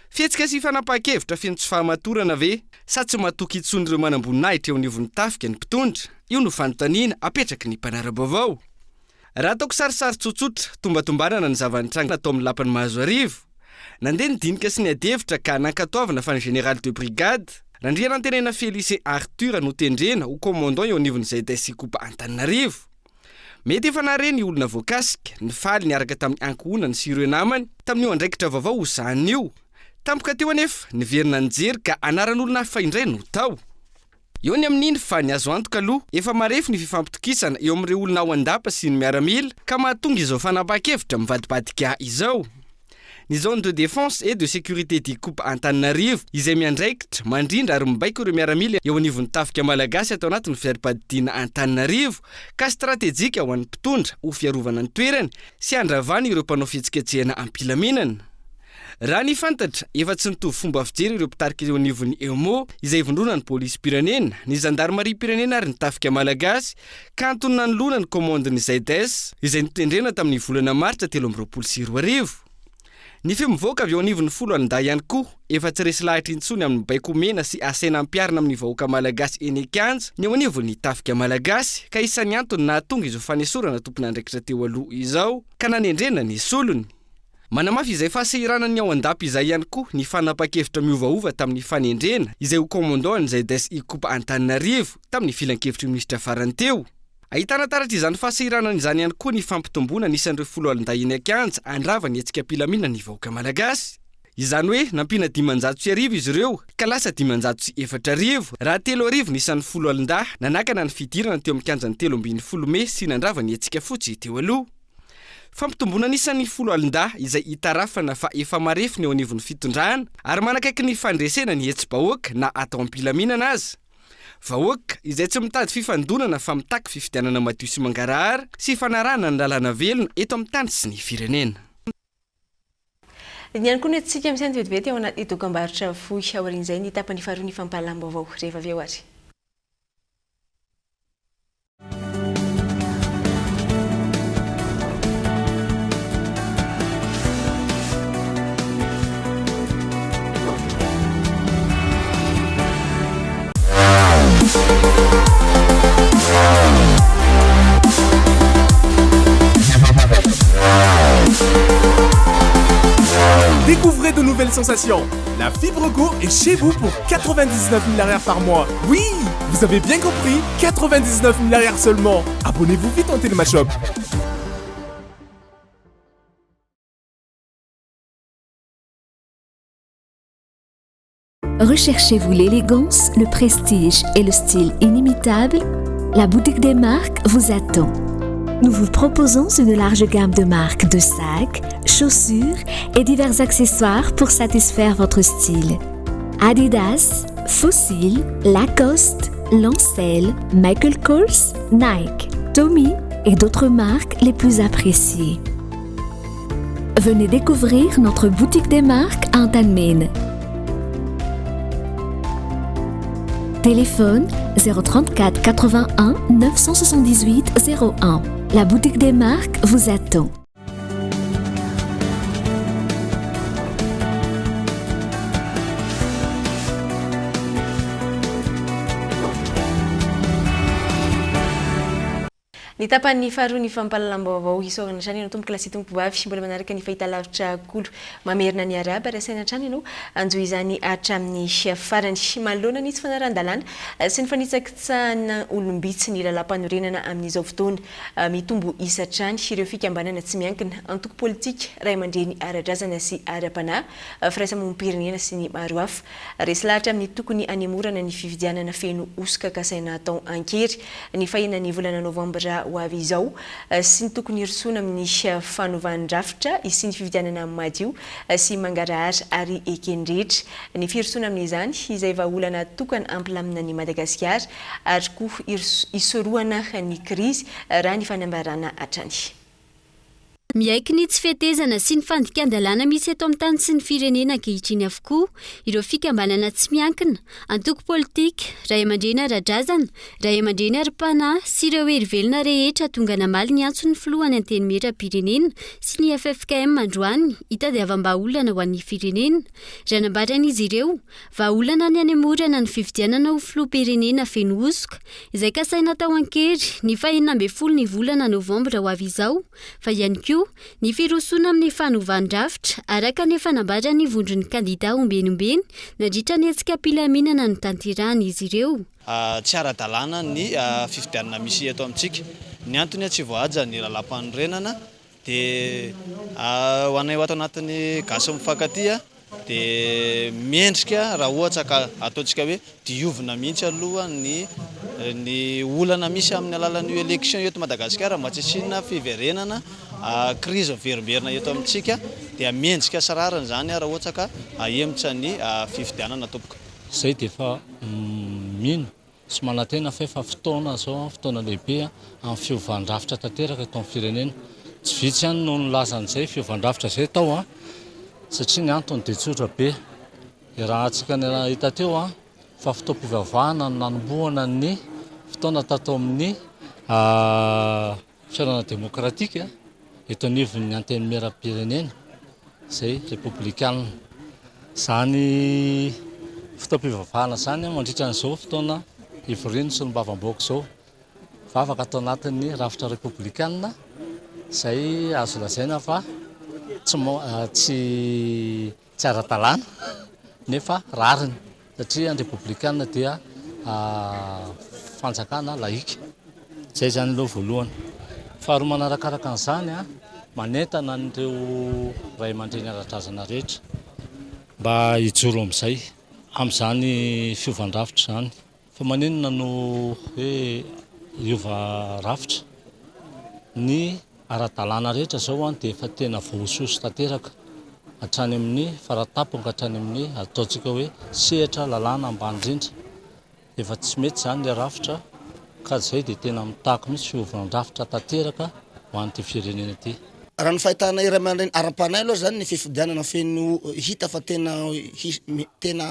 Fihetsika sy fanapahan-kevitra feno tsy fahamatorana ve sa tsy matoky intsony ireo manamboninahitra eo anivon'ny tafika ny mpitondra? Io no fanontaniana apetraky ny mpanara-baovao. Raha ataoko sarisary tsotsotra, tombatombanana ny zava-nitranga tao amin'ny lapan'i Mahazoarivo. Nandeha ny dinika sy ny adihevitra ka nankatoavina fa ny Général de Brigade, Randrianantenaina Félicien Arthur no tendrena ho Commandant eo anivon'ny ZS Ikopa Antananarivo. Mety efa nahare ny olona voakasika, nifaly niaraka tamin'ny ankohonany sy ireo namany tamin'io andraikitra vaovao hosahany io. Tampoka teo anefa, niverina nijery ka anaran'olona hafa indray no tao. Eo ny amin'iny fa ny azo antoka aloha efa marefo ny fifampitokisana eo amin'ireo olona ao an-dapa sy ny miaramila ka mahatonga izao fanapahan-kevitra mivadibadika izao. Ny Zone de Défense et de Sécurité d'Ikopa Antananarivo, izay miandraikitra, mandrindra ary mibaiko ireo miaramila eo anivon'ny Tafika Malagasy ato anatin'ny fari-padidiana Antananarivo, ka stratejika ho an'ny mpitondra ho fiarovana ny toerany sy handravana ireo mpanao fihetsiketsehana am-pilaminana. Raha ny fantatra, efa tsy nitovy fomba fijery ireo mpitarika eo anivon'ny EMO, izay ivondronan'ny Polisim-pirenena, ny Zandarimariam-pirenena ary ny Tafika Malagasy, ka antony nanoloana ny kaomandin'ny ZS, izay notendrena tamin'ny volana martsa 2023. Ny feo mivoaka avy eo anivon'ny foloalindahy ihany koa efa tsy resy lahatra intsony amin'ny baiko omena sy asaina ampiharina amin'ny vahoaka malagasy eny an-kianja ny eo anivon'ny tafika malagasy ka isan'ny antony nahatonga izao fanesorana tompon'andraikitra teo aloha izao ka nanendrena ny solony. Manamafy izay fahasahiranan'ny ao an-dapa izay ihany koa ny fanapahan-kevitra miovaova tamin'ny fanendrena izay ho commandant ny ZS Ikopa Antananarivo tamin'ny filankevitry ny minisitra farany teo. Ahitana taratra izany fahasahiranana izany ihany koa ny fampitomboana ny isan'ireo foloalindahy eny an-kianja handrava ny hetsika am-pilaminana ny vahoaka malagasy. Izany hoe nampiana 1500 izy ireo ka lasa 504 raha 3000 ny isan'ny foloalindahy nanakana ny fidirana teo amin'ny kianjan'ny 13 mey sy nandrava ny hetsika fotsy teo aloha. Fampitomboana ny isan'ny foloalindahy izay itarafana fa efa marefo ny eo anivon'ny fitondrana ary manakaiky ny fandresena ny hetsi-bahoaka na atao am-pilaminana aza. Vahoaka izay tsy mitady fifandonana fa mitaky fifidianana madio sy mangarahara sy fanarahana ny lalàna velona eto amin'ny tany sy ny firenena. Ny ihany koa no entintsika misaina vetivety ao anaty dokambarotra fohy. Aorian'izay ny tapany faharoa ny fampahalalam-baovao rehefa avy eo ary. Découvrez de nouvelles sensations. La fibre Go est chez vous pour 99 000 arrières par mois. Oui, vous avez bien compris, 99 000 arrières seulement. Abonnez-vous vite en Télémashop. Recherchez-vous l'élégance, le prestige et le style inimitable La boutique des marques vous attend. Nous vous proposons une large gamme de marques de sacs, chaussures et divers accessoires pour satisfaire votre style. Adidas, Fossil, Lacoste, Lancel, Michael Kors, Nike, Tommy et d'autres marques les plus appréciées. Venez découvrir notre boutique des marques Antanmene. Téléphone 034 81 978 01. La boutique des marques vous attend. Ny tapany faharoa ny fampahalalam-baovao isaorana hatrany ianao tompoko lahy sy tompoko vavy mbola manaraka ny fahitalavitra kolo mamerina ny arahaba ary asaina hatrany ianao hanjohy izany hatramin'ny farany manoloana ny tsy fanarahan-dalàna sy ny fanitsakitsahana olom-bitsy ny lalàmpanorenana amin'izao fotoana Mitombo isa hatrany ireo fikambanana tsy miankina, antoko politika, ray aman-dreny ara-drazana sy ara-panahy, firaisamonim-pirenena sy ny maro hafa. Resy lahatra amin'ny tokony hanemorana ny fifidianana feno hosoka kasaina hatao an-kery ny fahenan'ny volana novambra ho avy izao sy ny tokony hirosoana amin'ny fanovan-drafitra hisian'ny fifidianana madio sy mangarahara ary eken'ny rehetra ny firosoana amin'izany izay vahaolana tokana hampilamina an'i Madagasikara ary koa hisorohana ny krizy, raha ny fanambarana hatrany. Miaiky ny tsy fetezana sy ny fandikan-dalàna misy eto amin'ny tany sy ny firenena ankehitriny avokoa ireo fikambanana tsy miankina, antoko politika, ray aman-dreny ara-drazana, ray aman-dreny ara-panahy sy ireo hery velona rehetra tonga namaly ny antson'ny filohan'ny Antenimierampirenena sy ny ffkm androany hitadiavam-bahaolana ho an'ny firenena. Raha nambaran'izy ireo Vahaolana ny hanemorana ny fifidianana ho filoham-pirenena feno hosoka, izay kasaina atao an-kery ny fahenina ambin'ny folo ny volana novambra ho avy izao, fa ihany koa ny firosoana amin'ny fanovan-drafitra, araka ny efa nambaran'ny vondron'ny kandidà ombieny ombieny nandritra ny hetsika am-pilaminana notanterahan'izy ireo. Tsy ara-dalàna ny fifidianana misy eto amintsika. Ny antony tsy voahaja ny lalàmpanorenana Dia ho anay ato anatin'ny Gasy Mifankatia dia mendrika raha ohatra ka ataontsika hoe diovina mihitsy aloha ny ny olana misy amin'ny alalan'io élection eto Madagasikara mba tsy hisiana fiverenana Krizy miverimberina eto amintsika dia mendrika sy rariny izany raha ohatra ka ahemotra ny fifidianana tompoko. Izay dia efa mino sy manantena fa efa fotoana izao, fotoana lehibe amin'ny fiovan-drafitra tanteraka eto amin'ny firenena. Tsy vitsy ihany no nilaza an'izay fiovan-drafitra izay tao satria ny antony dia tsotra be. Iarahantsika nahita teo fa fotoam-pivavahana no nanombohana ny fotoana tato amin'ny Fihaonana demokratika eto anivon'ny Antenimierampirenena izay repoblikanina. Izany fotoam-pivavahana izany mandritra an'izao fotoana ivorian'ny solombavambahoaka izao. Vavaka ato anatin'ny rafitra repoblikanina izay azo lazaina fa tsy tsy Tsy ara-dalàna nefa rariny satria ny repoblikana dia fanjakana laïka. Izay izany aloha voalohany. Faharoa manarakaraka an'izany, manentana an'ireo ray aman-dreny ara-drazana rehetra mba hijoro amin'izay, amin'izany fiovan-drafitra izany. Fa maninona no hoe hiova rafitra? Ny ara-dalàna rehetra izao dia efa tena voahosohoso tanteraka hatrany amin'ny faratampony ka hatrany amin'ny ataontsika hoe sehatra lalàna ambany indrindra. Efa tsy mety izany ilay rafitra ka izay dia tena mitaky mihitsy fiovan-drafitra tanteraka ho an'ity firenena ity. Raha ny fahitanay ray aman-dreny ara-panahy aloha izany ny fifidianana feno hita fa tena tena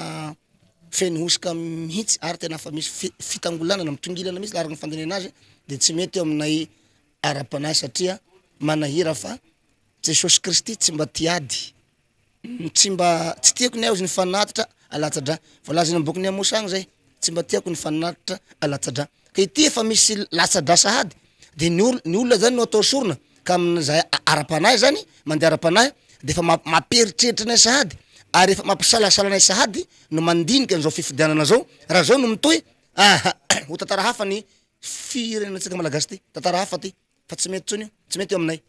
feno hosoka mihitsy ary tena efa misy fitangolanana mitongilana mihitsy araka ny fandinihana azy dia tsy mety eo aminay ara-panahy satria manahira fa Jesosy Kristy tsy mba tia ady, tsy mba tsy tiako ny ahy ny fanatitra alatsa-drà, voalazany amin'ny bokin'ny Amosa agny zay, tsy mba tiako ny fanatitra alatsa-drà, ka ity efa misy latsa-drà sahady de ny ol- ny olona zany no atao sorona ka amin'izay ara-panahy zany mandeha ara-panahy de efa mampieritreritra anay sahady ary efa mampisalasala anay sahady no mandinika an'izao fifidianana zao, raha zao no mitohy aha ho tantara hafa ny firenentsika malagasy ty, tantara hafa ty fa tsy mety tsony io, tsy mety io aminay,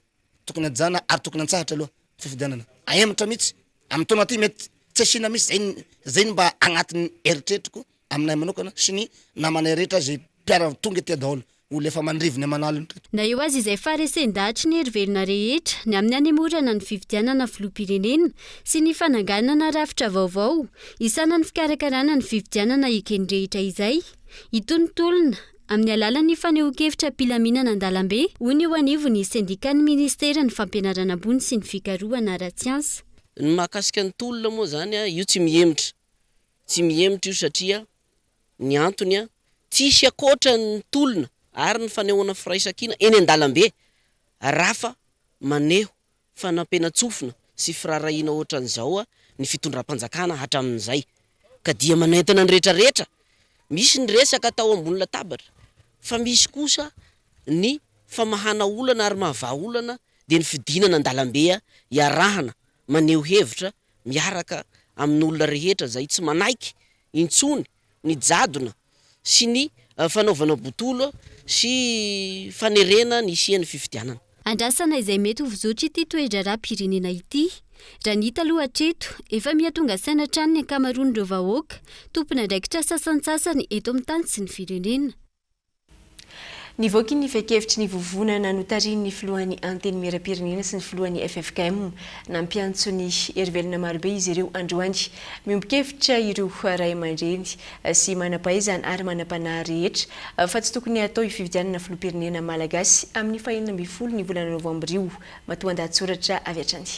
tokony hajana ary tokony antsahatra aloha fifidianana, ahemotra mihitsy, amin'ny taona ty mety tsy asiana mihitsy, zay zay no mba agnatin'ny eritreritriko aminay manokana sy ny namanay rehetra zay mpiara tonga ety daholo, olona efa aman-drivony aman'aliny reto. Na eo aza izay faharesen-dahatry ny hery velona rehetra ny amin'ny hanemorana ny fifidianana filoham-pirenena sy ny fananganana rafitra vaovao hisahana ny fikarakarana ny fifidianana eken'ny rehetra izay, itony tolona amin'ny alalan'ny fanehoan-kevitra am-pilaminana an-dalambe, hoy ny eo anivon'ny sendikan'ny ministeran'ny fampianarana ambony sy ny fikarohana ara-tsiansa. Ny mahakasika ny tolona moa izany, io tsy mihemotra. Tsy mihemotra io satria ny antony, tsisy ankoatra ny tolona ary ny fanehoana firaisankina eny an-dalambe rafa maneho fanampenan-tsofina sy firaharahiana ohatran'izao ny fitondram-panjakana hatramin'izay ka dia manentana ny rehetra rehetra. Misy ny resaka atao ambony latabatra fa misy kosa ny famahana olana ary mahavaha olana dia ny fidinana an-dalambe iarahana maneho hevitra miaraka amin'olona rehetra izay tsy manaiky intsony ny jadona sy ny fanaovana botolo sy fanerena ny hisian'ny fifidianana. Andrasana izay mety ho fizotr'ity toe-draharaham-pirenena ity. Raha ny hita aloha hatreto, efa miha tonga saina hatrany ny ankamaroan'ireo vahoaka, tompon'andraikitra sasantsasany eto amin'ny tany sy ny firenena. Nivoaka ny fehi-kevitry ny vovonana notarihin'ny filohan'ny Antenimierampirenena sy ny filohan'ny ffkm. Nampiantso ny herivelona marobe izy ireo androany. Miombon-kevitra ireo ray aman-dreny sy manam-pahaizana ary manam-panahy rehetra fa tsy tokony hatao io fifidianana filoham-pirenena malagasy amin'ny fahenina ambin'ny folo ny volana novambra io. Matoandahatsoratra avy hatrany.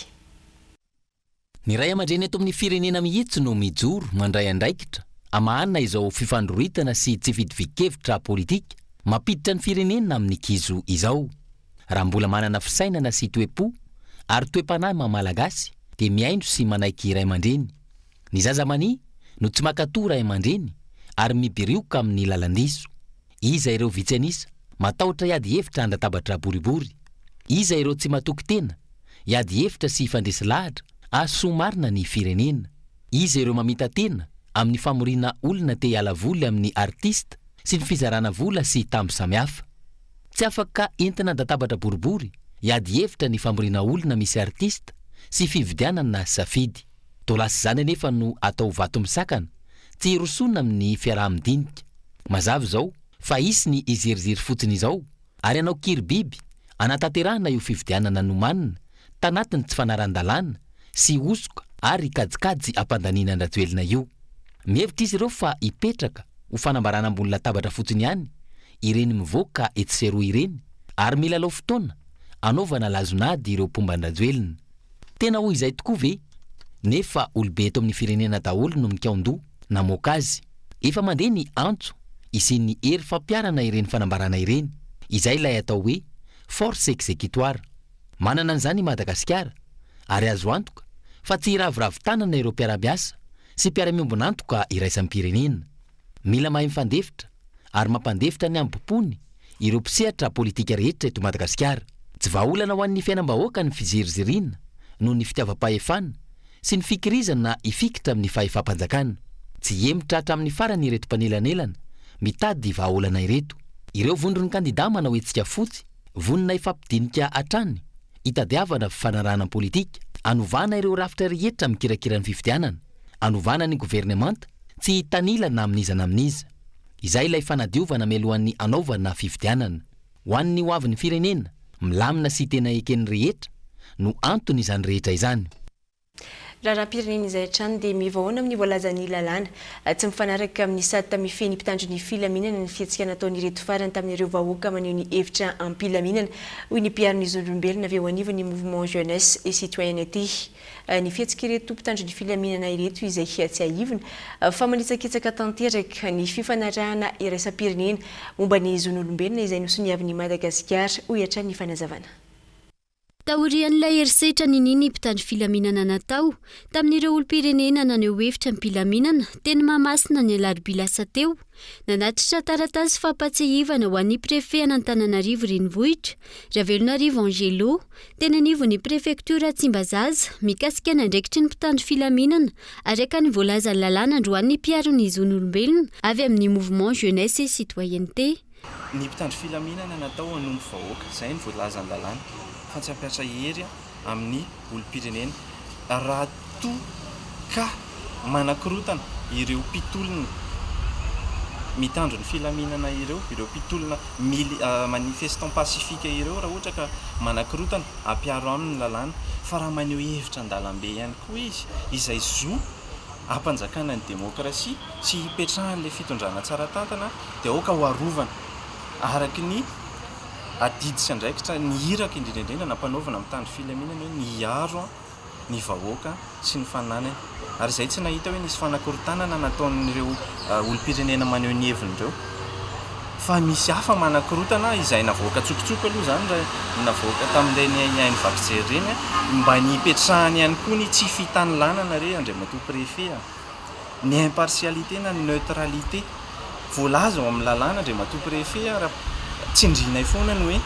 Ny ray aman-dreny eto amin'ny firenena mihitsy no mijoro mandray andraikitra hamahana izao fifandroritana sy tsy fitovian-kevitra politika mampiditra ny firenena amin'ny kizo izao. Raha mbola manana fisainana sy toe-po ary toe-panahy maha Malagasy dia mihaino sy manaiky ray aman-dreny. Ny zaza mania no tsy mankatò ray aman-dreny ary mibirioka amin'ny lalan-diso. Iza ireo vitsy an'isa matahotra hiady hevitra an-databatra boribory? Iza ireo tsy matoky tena Hiady hevitra sy hifandresy lahatra hahasoa marina ny firenena. Iza ireo mamita-tena amin'ny famoriana olona te hiala voly amin'ny artista sy ny fizarana vola sy tamby samihafa. Tsy afaka entina an-databatra boribory hiady hevitra ny famoriana olona misy artista sy fividianana safidy. Toa lasa izany anefa no atao vato misakana tsy hirosoana amin'ny fiaraha-midinika. Mazava izao fa hisy ny hiziriziry fotsiny izao ary hanao kiribiby. hanatanterahana io fifidianana nomanina tanatin'ny tsy fanaran-dalàna sy hosoka ary kajikajy hampandaniana an-dRajoelina io. Mihevitra izy ireo fa hipetraka ho fanambarana ambony latabatra fotsiny ihany ireny mivoaka etsy sy eroa ireny ary milalao fotoana hanaovana lazon'ady ireo mpomba an-dRajoelina. Tena ho izay tokoa ve? Nefa olobe eto amin'ny firenena daholo no mikaon-doha namoaka azy. Efa mandeha ny antso hisian'ny hery fampiharana ireny fanambarana ireny, izay ilay atao hoe force exécutoire. Manana an'izany i Madagasikara ary azo antoka fa tsy hiraviravy tanana ireo mpiara-miasa sy mpiara-miombon'antoka iraisam-pirenena. Mila mahay mifandefitra ary mampandefitra ny hambom-pony ireo mpisehatra politika rehetra eto Madagasikara. Tsy vahaolana ho an'ny fiainam-bahoaka ny fiziriziriana noho ny fitiavam-pahefana sy ny fikirizana hifikitra amin'ny fahefam-panjakana. Tsy hihemotra hatramin'ny farany ireto mpanelanelana mitady vahaolana ireto. Ireo vondron'ny kandida manao hetsika fotsy, vonona hifampidinika hatrany hitadiavana fifanarahana politika, hanovana ireo rafitra rehetra mikirakira ny fifidianana, hanovana ny governemanta, tsy hitanila na amin'iza na amin'iza. Izay ilay fanadiovana mialohan'ny hanaovana fifidianana. Ho an'ny ho avin'ny firenena, milamina sy tena eken'ny rehetra no anton'izany rehetra izany. Raharaham-pirenena izay hatrany dia mivaona amin'ny voalazan'ny lalàna. Tsy mifanaraka amin'ny sata mifehy ny mpitandro ny filaminana ny fihetsika nataon'ireto farany tamin'ireo vahoaka maneho ny hevitra am-pilaminana, hoy ny mpiaro ny zon'olombelona avy eo anivon'ny Mouvement Jeunesse et Citoyenneté. Ny fihetsik'ireto mpitandro ny filaminana ireto izay tsiahivina fa manitsakitsaka tanteraka ny fifanarahana iraisam-pirenena momba ny zon'olombelona izay nosoniavin'i Madagasikara, hoy hatrany ny fanazavana. Taorian'ilay herisetra ninian'ny mpitandro filaminana natao tamin'ireo olom-pirenena naneho hevitra am-pilaminana teny Mahamasina ny alarobia lasa teo, nanatitra taratasy fampahatsiahivana ho an'ny Préfet an'Antananarivo Renivohitra, Ravelonarivo Angelo, teny anivon'ny Prefektiora Tsimbazaza, mikasika ny andraikitry ny mpitandro filaminana araka ny voalazan'ny lalàna androany mpiaro ny zon'olombelona avy amin'ny Mouvement Jeunesse et Citoyenneté. Ny mpitandro filaminana natao hanompo vahoaka, izay no voalazan'ny lalàna, fa tsy hampiasa hery amin'ny olom-pirenena. Raha toa ka manakorontana ireo mpitolona mitandro ny filaminana ireo, ireo mpitolona mili- manifestant pacifique ireo raha ohatra ka manakorontana, ampiharo aminy ny lalàna. Fa raha maneho hevitra an-dalambe ihany koa izy, izay zo hampanjakana ny demokrasia sy hipetrahan'ilay fitondrana tsara tantana, dia aoka ho arovana araka ny adidy sy andraikitra ny iraka indrindra indrindra nampanaovina mitandro filaminana hoe ny hiaro ny vahoaka sy ny fananany. Ary izay tsy nahita hoe nisy fanakorontanana nataon'ireo olom-pirenena maneho ny heviny ireo. Fa misy hafa manakorontana izay navoaka an-tsokosoko aloha izany raha navoaka tamin'ireny haino vaky jery ireny mba ny hipetrahany ihany koa ny tsy fitanilanana re Andriamatoa Préfet a! Ny impartialité na ny neutralité voalaza ao amin'ny lalàna Andriamatoa Préfet a, raha tsindrianay foana ny hoe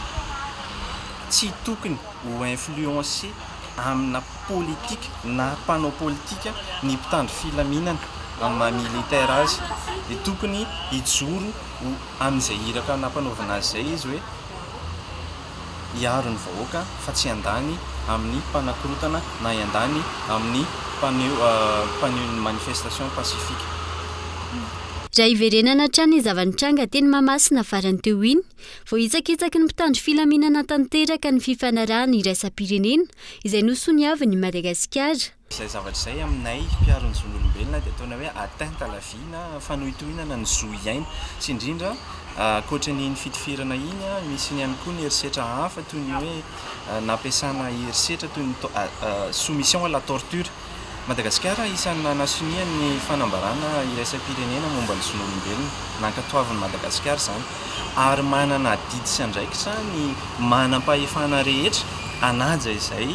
tsy tokony ho influencer amina politika na mpanao politika ny mpitandro filaminana amin'ny maha militaire azy dia tokony hijoro ho amin'izay iraka nampanaovina azy izay izy hoe hiaro ny vahoaka fa tsy hiandany amin'ny mpanakorotana na hiandany amin'ny mpaneho mpaneho ny manifestation pacifique. Raha hiverenana hatrany ny zava-nitranga teny Mahamasina farany teo iny, voahitsakitsaky ny mpitandro filaminana tanteraka ny fifanarahana iraisam-pirenena izay nosoniavin'i Madagasikara. Izay zavatra izay aminay mpiaro ny zon'olombelona dia ataonay hoe atteinte à la vie na fanohitohinana ny zo hiaina sy indrindra ankoatra ny iny fitifirana iny misy ihany koa ny herisetra hafa toy ny hoe nampiasana herisetra toy ny soumission à la torture. Madagasikara isan'ny nanasonia ny fanambarana iraisam-pirenena momba ny zon'olombelona. Nankatoavin'i Madagasikara izany ary manana adidy sy andraikitra ny manam-pahefana rehetra hanaja izay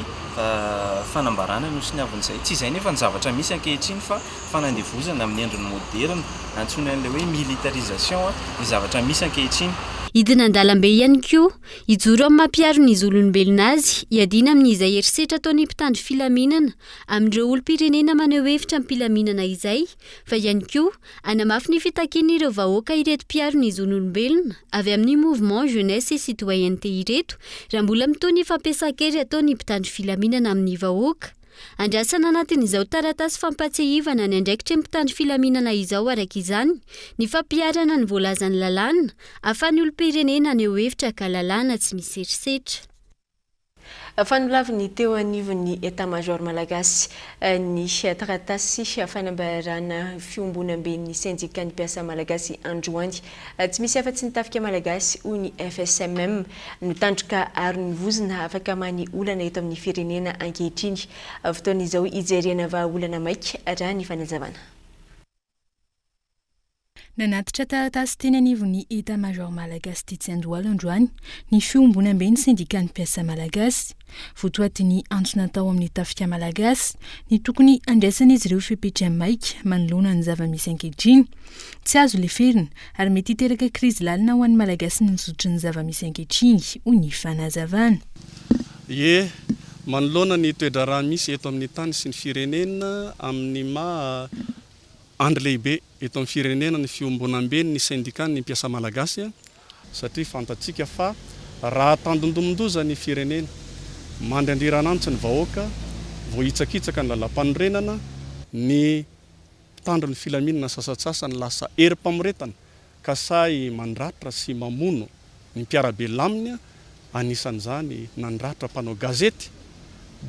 fanambarana nosoniavina izay. Tsy izay nefa ny zavatra misy ankehitriny fa fanandevozana amin'ny endriny moderina, antsoina an'ilay hoe militarisation ny zavatra misy ankehitriny. Hidina an-dalambe ihany koa, hijoro amin'ny maha mpiaro ny zon'olombelona azy, hiadiana amin'izay herisetra ataon'ny mpitandro filaminana amin'ireo olom-pirenena maneho hevitra am-pilaminana izay, fa ihany koa hanamafy ny fitakian'ireo vahoaka ireto mpiaro ny zon'olombelona avy amin'ny Mouvement Jeunesse et Citoyenneté ireto raha mbola mitohy ny fampiasan-kery ataon'ny mpitandro filaminana amin'ny vahoaka. Andrasana anatin'izao taratasy fampahatsiahivana ny andraikitry ny mpitandro filaminana izao araka izany ny fampiharana ny voalazan'ny lalàna ahafahan'ny olom-pirenena haneho hevitra ka lalàna tsy misy herisetra. Fa nolavin'ny teo anivon'ny Etat Major Malagasy ny taratasy fanambarana fiombonamben'ny sendikan'ny mpiasa malagasy androany. Tsy misy afa-tsy ny tafika malagasy, hoy ny FSMM, no tandroka aron'ny vozona afaka hamaha ny olana eto amin'ny firenena ankehitriny. Fotoana izao hijerena vahaolana maika, raha ny fanazavana. Nanatitra taratasy teny anivon'ny Etat Major Malagasy tetsy Andohalo androany ny Fiombonamben'ny Sendikan'ny Mpiasa Malagasy. Votoatin'ny antso natao amin'ny Tafika Malagasy ny tokony handraisan'izy ireo fepetra maika manoloana ny zava-misy ankehitriny. Tsy azo leferina ary mety hiteraka krizy lalina ho an'ny Malagasy ny zotry ny zava-misy ankehitriny, hoy ny fanazavana. Ie, manoloana ny toe-draharaha misy eto amin'ny tany sy ny firenena amin'ny maha Andry lehibe eto amin'ny firenena ny fiombonamben'ny sendikan'ny mpiasa malagasy satria fantatsika fa raha tandindomin-doza ny firenena, mandry andriran'antsy ny vahoaka, voahitsakitsaka ny lalampanorenana, ny mpitandro ny filaminana sasantsasany lasa herim-pamoretana ka sahy mandratra sy mamono ny mpiara-belona aminy, anisan'izany nandratra mpanao gazety,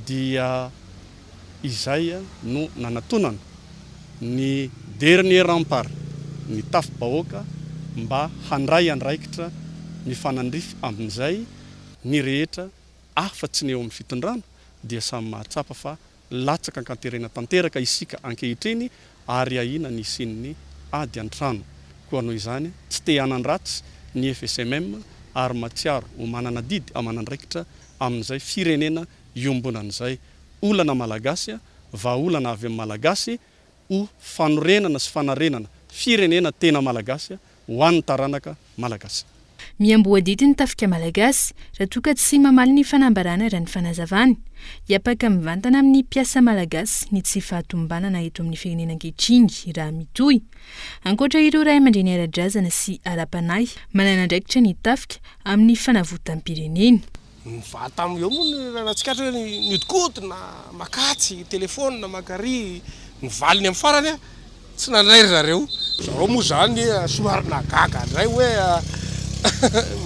dia izay no nanatonana ny dernier rempart, ny tafi-bahoaka mba handray andraikitra mifanandrify amin'izay ny rehetra afa-tsy ny eo amin'ny fitondrana dia samy mahatsapa fa Latsaka an-kanterena tanteraka isika ankehitriny ary ahiana ny hisian'ny ady an-trano. Koa noho izany, tsy te hanan-dratsy ny FSMM ary matsiaro ho manana adidy aman'andraikitra amin'izay firenena iombonan'izay olana malagasy, vahaolana avy amin'ny Malagasy ho fanorenana sy fanarenana firenena tena malagasy ho an'ny taranaka malagasy. Miamboho adidy ny tafika malagasy raha toa ka tsy mamaly ny fanambarana raha ny fanazavany. Hiapaka mivantana amin'ny mpiasa malagasy ny tsy fahatomombanana eto amin'ny firenena ankehitriny raha mitohy. Ankoatra ireo ray aman-dreny ara-drazana sy ara-panahy, manana andraikitra ny tafika amin'ny fanavotam-pirenena. Nivaha tamin'ny eo moa ny raha nahatsikaritra hoe nihodinkodina, makatsy, telefaonina, makary, ny valiny amin'ny farany tsy nandray ry zareo. Zareo moa izany somary nahagaga indray hoe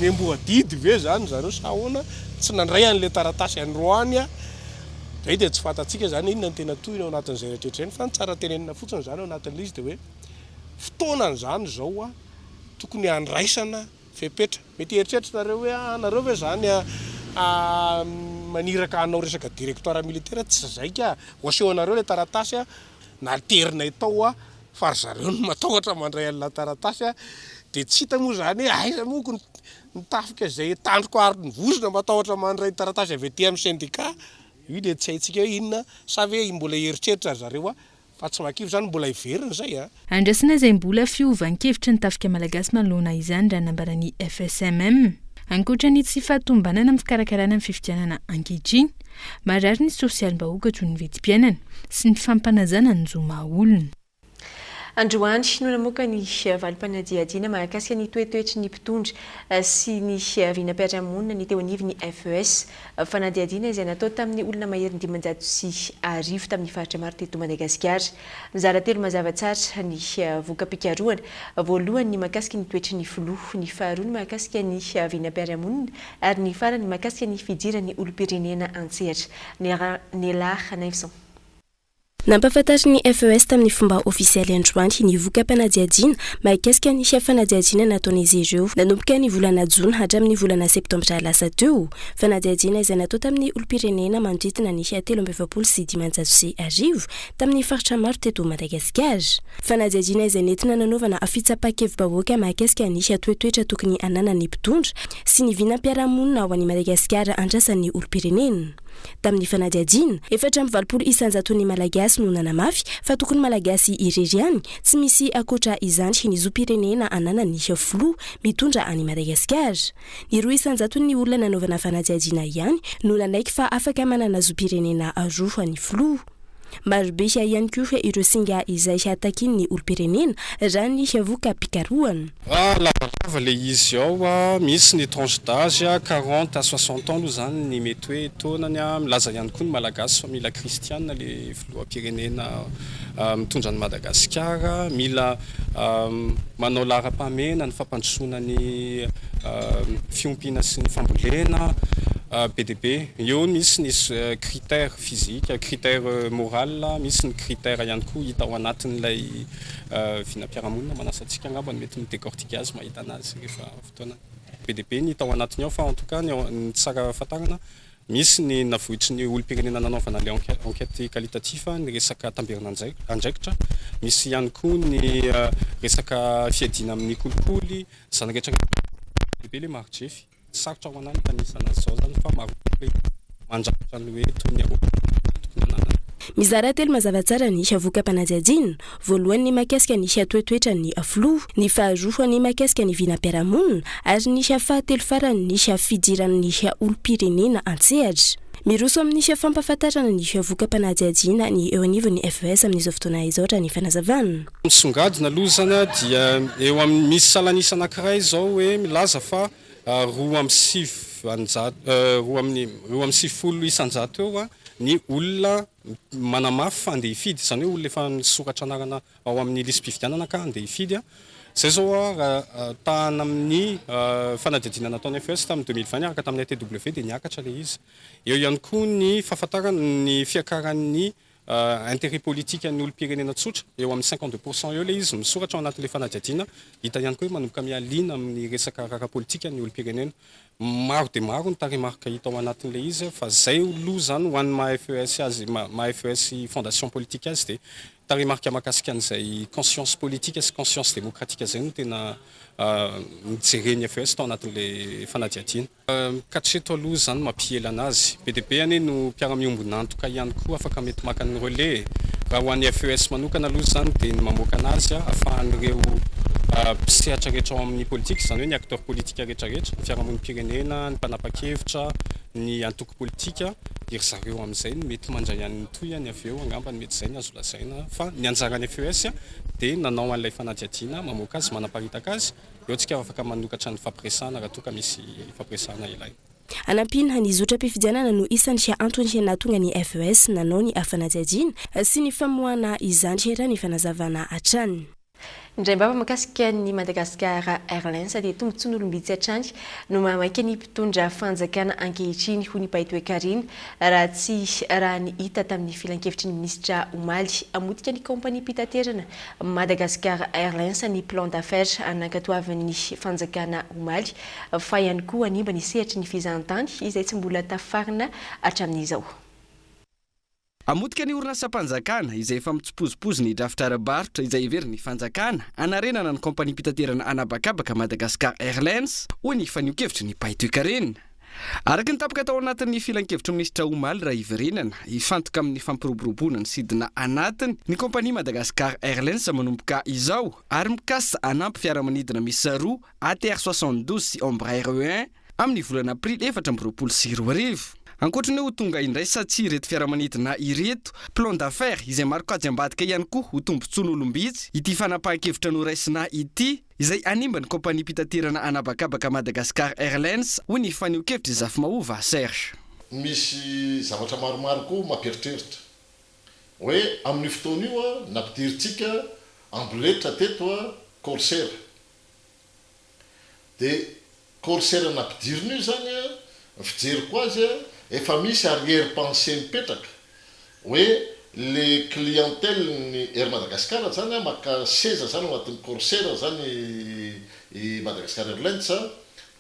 miamboho-adidy ve izany zareo sa ahoana, tsy nandray an'ilay taratasy androany. Izay dia tsy fantatsika izany inona no tena tohiny ao anatin'izay rehetra rehetra izay fa ny tsara tenenina fotsiny izany ao anatin'ilay izy dia hoe fotoanany izany izao tokony handraisana Fepetra. Mety hieritreritra nareo hoe ah nareo ve zany maniraka hanao resaka directoire militaire, tsy zay ka, ho asehonareo ilay taratasy naterinay tao fa ry zareo no matahotra mandray an'ilay taratasy dia tsy hita moa zany hoe aiza moa ko ny tafika izay tandroka ary ny vozona matahotra mandray taratasy avy aty amin'ny syndicat, io dia tsy haintsika hoe inona sa ve mbola hieritreritra ry zareo Fa tsy mahakivy zany mbola hiverina izay a! Andrasana izay mbola fiovan-kevitry ny tafika malagasy manoloana izany raha nambaran'ny FSMM. Ankoatra ny tsy fahatomombanana amin'ny fikarakarana ny fifidianana ankehitriny, marary ny sosialim-bahoaka toy ny vidim-piainana sy ny fampanajana ny zo maha olona. Androany no namoaka ny valim-panadihadiana mahakasika ny toetoetry ny mpitondra sy ny vinam-piarahamonina ny teo anivon'ny FES. Fanadihadiana izay natao tamin'ny olona maherin'ny 1500 tamin'ny faritra maro teto Madagasikara. Mizara telo mazava tsara ny voka-pikarohana. Voalohany ny mahakasika ny toetry ny filoha, ny faharoa ny mahakasika ny vinam-piarahamonina ary ny farany mahakasika ny fidiran'ny olom-pirenena an-tsehatra. Nelah Ranaivoson. Nampahafantarin'ny FES tamin'ny fomba ofisialy androany ny voka-panadihadiana mahakasika ny fanadihadiana nataon'izy ireo nanomboka ny volana jona hatramin'ny volana septambra lasa teo. Fanadihadiana izay natao tamin'ny olom-pirenena manodidina ny 1543 tamin'ny faritra maro teto Madagasikara. Fanadihadiana izay nentina nanaovana fitsapan-kevi-bahoaka mahakasika ny toetoetra tokony hananan'ny mpitondra sy ny vinam-piarahamonina ho an'i Madagasikara andrasan'ny olom-pirenena. Tamin'ny fanadihadiana, 84 isan-jaton'ny Malagasy no nanamafy fa tokony Malagasy irery ihany, tsy misy ankoatra izany ny zom-pirenena ananan'ny filoha mitondra an'i Madagasikara. Ny 2 isan-jaton'ny olona nanaovana fanadihadiana ihany no nanaiky fa afaka manana zom-pirenena roa ny filoha. Marobe ihany koa ireo singa izay takian'ny olom-pirenena raha ny voka-pikarohana. Lavalava le izy ao, misy ny tranche d'âge 40 à 60 ans aloha zany ny mety hoe taonany, milaza ihany koa ny Malagasy fa mila kristiana le filoham-pirenena mitondra an'i Madagasikara, mila manao laharam-pahamehana ny fampandrosoana ny fiompiana sy ny fambolena. Be dia be. Eo misy ny critère physique, critère moral, misy ny critère ihany koa hita ao anatin'ilay vinam-piarahamonina. Manasa antsika angamba no mety mi-décortiquer azy mahita anazy rehefa fotoana. Be dia be ny hita ao anatiny ao fa en tout cas ny tsara fantarina, misy ny navoitry ny olom-pirenena nanaovana ilay enquête qualitatif ny resaka tamberina andraikitra, misy ihany koa ny resaka fiadiana amin'ny kolikoly, izany rehetra rehetra be dia be ilay mari-drefy. Sarotra ho anah ny mitanisa anazy zao zany fa maro be mandrafitra ny hoe toy ny ahoana no tokony hananana. Mizara telo mazava tsara ny voka-panadihadiana, voalohany ny mahakasika ny toetoetran'ny filoha, ny faharoa ny mahakasika ny vinam-piarahamonina ary ny fahatelo farany ny fidiran'ny olom-pirenena an-tsehatra. Miroso amin'ny fampahafantarana ny voka-panadihadiana ny eo anivon'ny FES amin'izao fotoana izao raha ny fanazavana. Misongadina aloha izany dia eo amin'ny misy salan'isa anankiray izao hoe milaza fa 92 92% eo ny olona manamafy fa handeha hifidy, izany hoe olona efa nisoratra anarana ao amin'ny lisi-pifidianana ka handeha hifidy. Izay izao raha tahana amin'ny fanadihadiana nataon'ny FES tamin'ny 2020 niaraka tamin'ny ATW dia niakatra ilay izy. Eo ihany koa ny fahafantarana ny fiakaran'ny Intérêt politique an'ny olom-pirenena tsotra, eo amin'ny 52 pourcent eo ilay izy misoratra ao anatin'ilay fanadihadiana, hita ihany koa hoe manomboka miha-liana amin'ny resaka ara-politika ny olom-pirenena. Maro dia maro ny tarehimarika hita ao anatin'ilay izy fa izay aloha izany ho an'ny maha FES azy, maha FES fondation politique azy dia tarehimarika mahakasika an'izay conscience politique sy conscience démocratique izay no tena nojeren'ny FES tao anatin'ilay fanadihadiana. Hatreto aloha izany mampiela anazy. Be dia be anie no mpiara-miombon'antoka ihany koa afaka mety maka ny relais e. Raha ho an'ny FES manokana aloha izany dia ny mamoaka anazy ahafahan'ireo mpisehatra rehetra ao amin'ny politika, izany hoe ny acteurs politiques rehetra rehetra, ny fiarahamonim-pirenena, ny mpanapa-kevitra, ny antoko politika, dia ry zareo amin'izay no mety mandray an'ny tohiny avy eo angamba no mety izay no azo lazaina fa ny anjaran'ny FES dia nanao an'ilay fanadihadiana, mamoaka azy, manaparitaka azy. Eo tsika afaka manokatra ny fampiresahana raha toa ka misy fampiresahana ilaina. Anampiana ny zotram-pifidianana no isan'ny antony nahatonga ny FES nanao ny fanadihadiana sy ny famoahana izany raha ny fanazavana hatrany. Indraim-bava mahakasika ny Madagascar Airlines dia tombontsoan'olom-bitsy hatrany no mahamaika ny mpitondra fanjakana ankehitriny, hoy ny mpahay toekarena, raha tsy raha ny hita tamin'ny filankevitry ny minisitra omaly. Hamotika ny kaompaniam-pitaterana Madagascar Airlines ny plan d'affaires nankatoavin'ny fanjakana omaly fa ihany koa hanimba ny sehatry ny fizahantany izay tsy mbola tafarina hatramin'izao. Hamotika ny orinasam-panjakana izay efa mitsipozipozy ny drafitra ara-barotra izay heverin'ny fanjakana hanarenana ny kaompaniam-pitaterana an'habakabaka Madagascar Airlines, hoy ny fanehoan-kevitry ny mpahay toekarena. Araka ny tapaka tao anatin'ny filankevitry ny minisitra omaly raha hiverenana, hifantoka amin'ny fampiroboroboana ny sidina anatiny ny kaompania Madagascar Airlines manomboka izao ary mikasa hanampy fiaramanidina miisa roa ATR 72 sy Embraer E un amin'ny volana aprily 2024. Ankoatra ny hoe ho tonga indray sa tsia ireto fiaramanidina ireto, plan d'affaires izay maro kajy ambadika ihany koa ho tombontsoan'olom-bitsy ity fanapahan-kevitra noraisina ity. Izay hanimba ny kaompaniam-pitaterana an'habakabaka Madagascar Airlines, hoy ny fanehoan-kevitr'i Zafimahova Serge. Misy zavatra maromaro koa mampieritreritra. Hoe amin'io fotoana io nampidirintsika amboletra teto Corsair. Dia Corsair nampidirina io izany ny fijeriko azy efa misy arrière pensée mipetraka hoe le clientèle ny Air Madagascar zany maka seza zany ao anatin'ny Corsair zany i Madagascar Airlines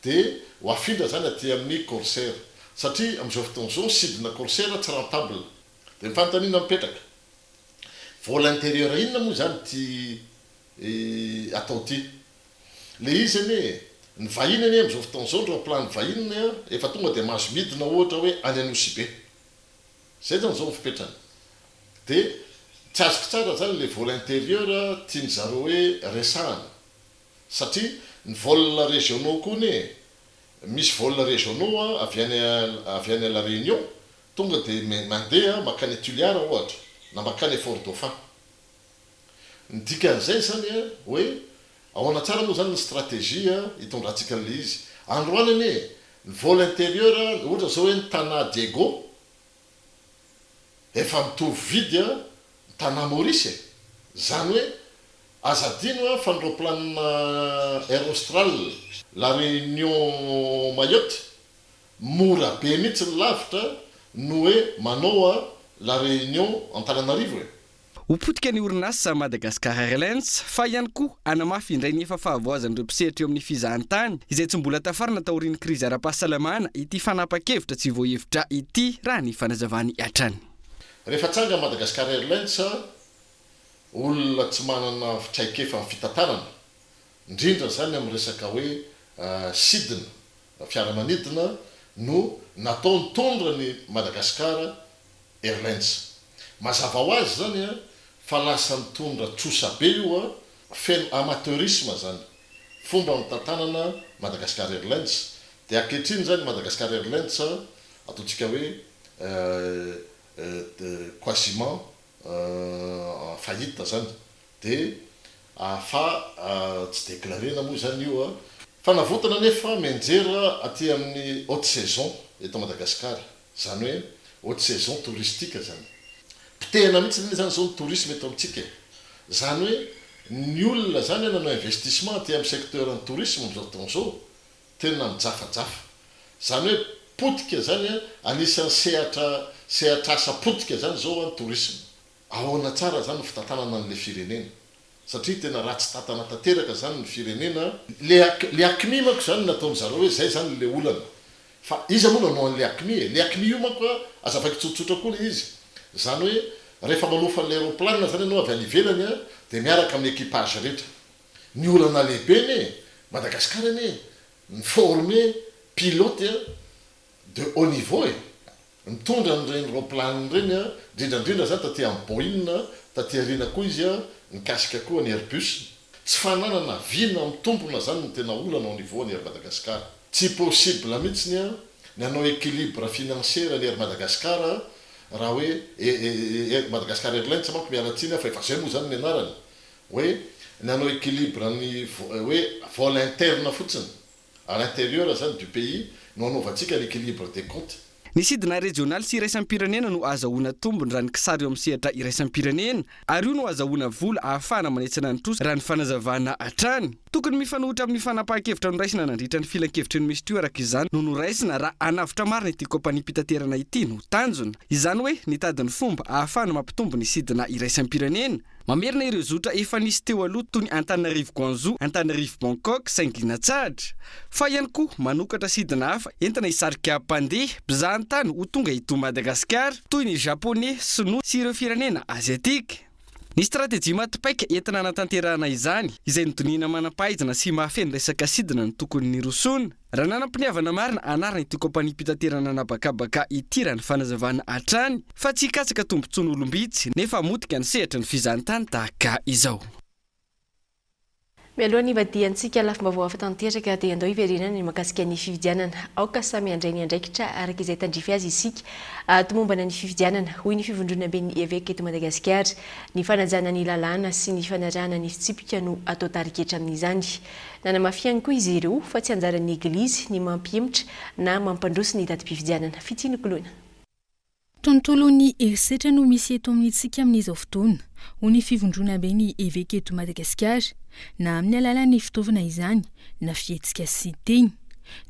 dia ho afindra zany aty amin'ny Corsair satria amin'izao fotoana izao ny sidina Corsair tsy rentable. Dia ny fanontaniana mipetraka, vol intérieur inona moa izany ity atao ity? Le izy anie e, ny vahiny anie amin'izao fotoana izao ny roplan'ny vahiny an efa tonga dia mahazo midina ohatra hoe any Anosibe. Zay zany izao ny fipetrany. Dia tsy azoko tsara zany le vol intérieur tian'ny zareo hoe resahana. Satria ny vol régionaux koa anie e, misy vol régionaux an avy any avy any La Réunion tonga dia mandeha mankany Tuliara ohatra na mankany Fort Dauphin. Ny dikan'izay izany an, hoe ahoana tsara moa izany ny stratégie hitondrantsika an'ilay izy. Androany anie e, ny vol intérieur ohatra izao hoe ny Tana Diego efa mitovy vidy an ny Tana Maurice e. Izany hoe aza adino an fa ny raoplanina Air Austral La Réunion Mayotte. Mora be mihitsy ny lavitra no hoe manao a La Réunion Antananarivo e. Ho potika ny orinasa Madagascar Airlines fa ihany koa hanamafy indray ny efa fahavoazan'ireo mpisehatra eo amin'ny fizahantany izay tsy mbola tafarina taorian'ny krizy ara-pahasalamana ity fanapahan-kevitra tsy voahevitra ity raha ny fanazavany hatrany. Rehefa tsanga Madagascar Airlines, olona tsy manana traikefa amin'ny fitantanana, indrindra izany amin'ny resaka hoe sidina, fiaramanidina, no natao nitondra ny Madagascar Airlines. Mazava ho azy izany an, fa lasa nitondra trosa be io an, feno amateurisme izany fomba nitantanana Madagascar Airlines. Dia ankehitriny izany Madagascar Airlines ataontsika hoe quasiment en faillite izany. Dia fa tsy declarer-na moa izany io an. Fanavotana anefa mianjera aty amin'ny haute saison eto Madagasikara. Izany hoe haute saison touristique izany. Potehina mihitsy anie izany izao ny tourisme eto amintsika e. Izany hoe ny olona izany nanao investissement aty amin'ny secteur ny tourisme amin'izao fotoana izao tena mijafajafa. Izany hoe potika izany an, anisan'ny sehatra sehatr'asa potika izany izao an ny tourisme. Ahoana tsara izany ny fitantanana an'ilay firenena? Satria tena ratsy tantana tanteraka zany ny firenena. Le le ACMI manko zany nataon zareo hoe zay zany le olana. Fa iza moa nanao anle ACMI e? Le ACMI io manko a, azavaiko tsotsotra koa le izy. Zany hoe rehefa manofa anle aeroplanina zany ianao avy any ivelany a, de miaraka amin'ny équipage rehetra. Ny olana lehibe anie, Madagascar anie mi-former pilote a de haut niveau e! Nitondra an'ireny raoplanina ireny an, indrindra indrindra izany taty amin'ny Boeing, taty aoriana koa izy an, nikasika koa ny Airbus. Tsy fananana vina mitombona izany no tena olana au niveau an'i Air Madagascar. Tsy possible mihitsiny an, ny hanao équilibre financier ny Air Madagascar raha hoe Air Madagascar Airlines manko miala tsiny aho fa efa izay moa izany ny anarany, hoe ny hanao équilibre ny hoe vol interne fotsiny. À l'intérieur zany du pays no anaovantsika l'équilibre des comptes. Ny sidina rejionaly sy iraisam-pirenena no ahazahoana tombony raha ny kisary eo amin'ny sehatra iraisam-pirenena ary io no ahazahoana vola ahafahana manetsana ny trosa raha ny fanazavana hatrany. Tokony mifanohitra amin'ny fanapahan-kevitra noraisina nandritra ny filankevitry ny minisitry io araka izany no noraisina raha hanavotra marina ity kaompaniam-pitaterana ity no tanjona. Izany hoe nitady ny fomba ahafahana mampitombo ny sidina iraisam-pirenena. Mamerina ireo zotra efa nisy teo aloha toy ny Antananarivo-Guangzhou, Antananarivo-Bangkok saingy natsahatra. Fa ihany koa manokatra sidina hafa entina hisarika mpandeha, mpizahantany ho tonga eto Madagasikara toy ny Japoney, Sinoa sy ireo firenena Aziatika. Ny stratejia maty paika entina hanatanterahana izany, izay nodinihina manam-pahaizana sy mahafehy ny resaka sidina no tokony nirosoana. Raha nanam-piniavana marina hanarina ity kaompaniam-pitaterana an'habakabaka ity raha ny fanazavana hatrany fa tsy hikatsaka tombontsoan'olom-bitsy nefa hamotika ny sehatry ny fizahantany tahaka izao. Mialoha ny hivadihantsika lafim-baovao hafa tanteraka dia andao hiverenana ny mahakasika ny fifidianana. Aoka samy handray ny andraikitra araka izay tandrify azy isika hahatomombana ny fifidianana, hoy ny Fivondronamben'ny Eveka eto Madagasikara. Ny fanajana ny lalàna sy ny fanarahana ny fitsipika no atao tarigetra amin'izany. Nanamafy ihany koa izy ireo fa tsy anjaran'ny Eglizy ny mampihemotra na mampandroso ny datim-pifidianana. Fitia Nokoloina. Tontolon'ny herisetra no misy eto amintsika amin'izao fotoana, hoy ny Fivondronamben'ny Eveka eto Madagasikara, na amin'ny alalan'ny fitaovana izany na fihetsika sy teny.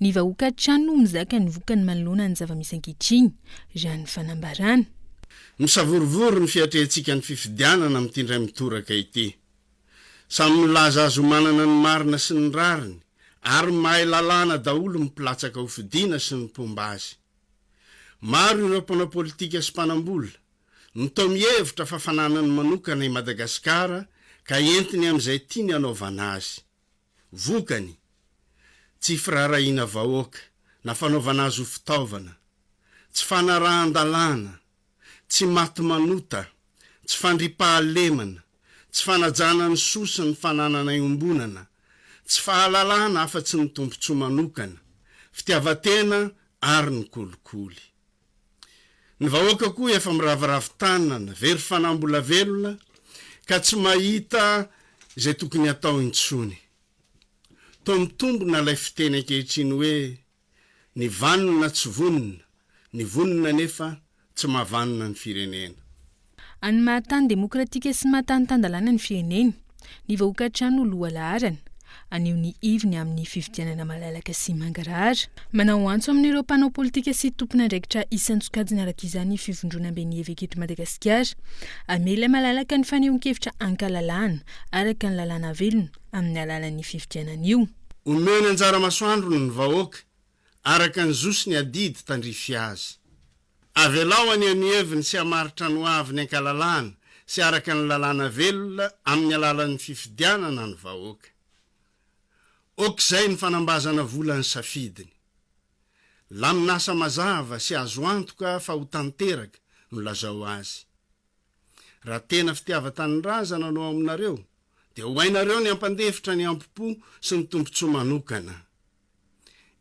Ny vahoaka hatrany no mizaka ny vokany manoloana ny zava-misy ankehitriny, raha ny fanambarana. Misavorovoro ny fiatrehantsika ny fifidianana amin'ity indray mitoraka ity. Samy milaza azy ho manana ny marina sy ny rariny ary mahay lalàna daholo ny mpilatsaka ho fidiana sy ny mpomba azy. Maro ireo mpanao politika sy mpanambola no toa mihevitra fa fananany manokana i Madagasikara ka entiny amin'izay tiany hanaovana azy. Vokany, tsy firaharahiana vahoaka na fanaovana azy ho fitaovana, tsy fanarahan-dalàna, tsy maty manota, tsy fandriampahalemana, tsy fanajana ny soa sy ny fananana iombonana, tsy fahalalana afa-tsy ny tombontsoa manokana, fitiavan-tena ary ny kolikoly. Ny vahoaka koa efa miraviravy tanana, very fanahy mbola velona ka tsy mahita izay tokony hatao intsony. Toa mitombina ilay fiteny ankehitriny hoe Ny vanona tsy vonona, ny vonona anefa tsy mahavanona ny firenena. Any maha tany demokratika sy maha tany tan-dalàna ny firenena. Ny vahoaka hatrany no lohalaharana. Haneho ny heviny amin'ny fifidianana malalaka sy mangarahara. Manao antso amin'ireo mpanao politika sy tompon'andraikitra isan-tsokajiny araka izany ny Fivondronamben'ny Eveka eto Madagasikara. Hamela malalaka ny fanehoan-kevitra ankalalahana araka ny lalàna velona amin'ny alalan'ny fifidianana io. Omeo ny anjara masoandrony ny vahoaka araka ny zo sy ny adidy tandrify azy. Avelao haneho ny heviny sy hamaritra ny hoaviny an-kalalahana sy araka ny lalàna velona amin'ny alalan'ny fifidianana ny vahoaka. Aok'izay ny fanambazana vola ny safidiny. Lamin'asa mazava sy azo antoka fa ho tanteraka no lazao azy. Raha tena fitiavan-tanindrazana no ao aminareo dia ho hainareo ny hampandefitra ny hambom-po sy ny tombontsoa manokana.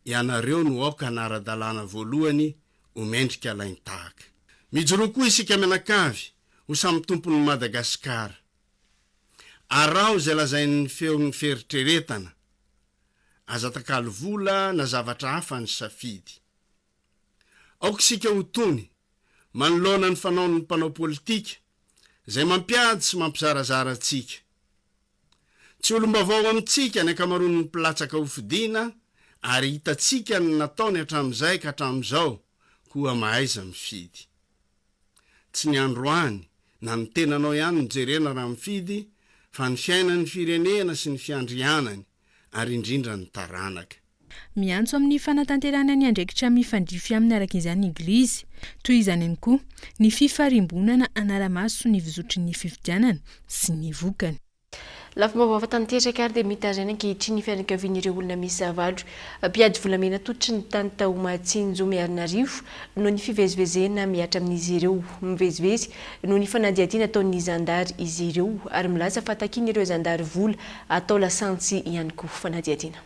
Ianareo no aoka hanara-dalàna voalohany ho mendrika alain-tahaka. Mijoroa koa isika mianakavy ho samy tompon'i Madagasikara. Araho izay lazain'ny feon'ny fieritreretana. Aza atakalo vola na zavatra hafa ny safidy. Aoka isika ho tony manoloana ny fanaon'ny mpanao politika izay mampiady sy mampizarazara antsika. Tsy olom-baovao amintsika ny ankamaroan'ny mpilatsaka hofidiana ary hitantsika ny nataony hatramin'izay ka hatramin'izao koa mahaiza mifidy. Tsy ny androany na ny tenanao ihany no jerena raha mifidy fa ny fiainan'ny firenena sy ny fiandrianany ary indrindra ny taranaka. Miantso amin'ny fanatanterahana ny andraikitra mifandrify aminy araka izany ny Eglizy. Toy izany ihany koa ny fifarimbonana hanara-maso ny fizotry ny fifidianana sy ny vokany. Lafim-baovao hafa tanteraka ary dia mitaraina ankehitriny ny fianakavian'ireo olona miisa valo mpiady volamena tototry ny tany tao Mahatsinjo Miarinarivo noho ny fivezivezena mihatra amin'izy ireo. Mivezivezy noho ny fanadihadiana ataon'ny zandary izy ireo ary milaza fa takian'ireo zandary vola atao lasantsy ihany koa. Fanadihadiana.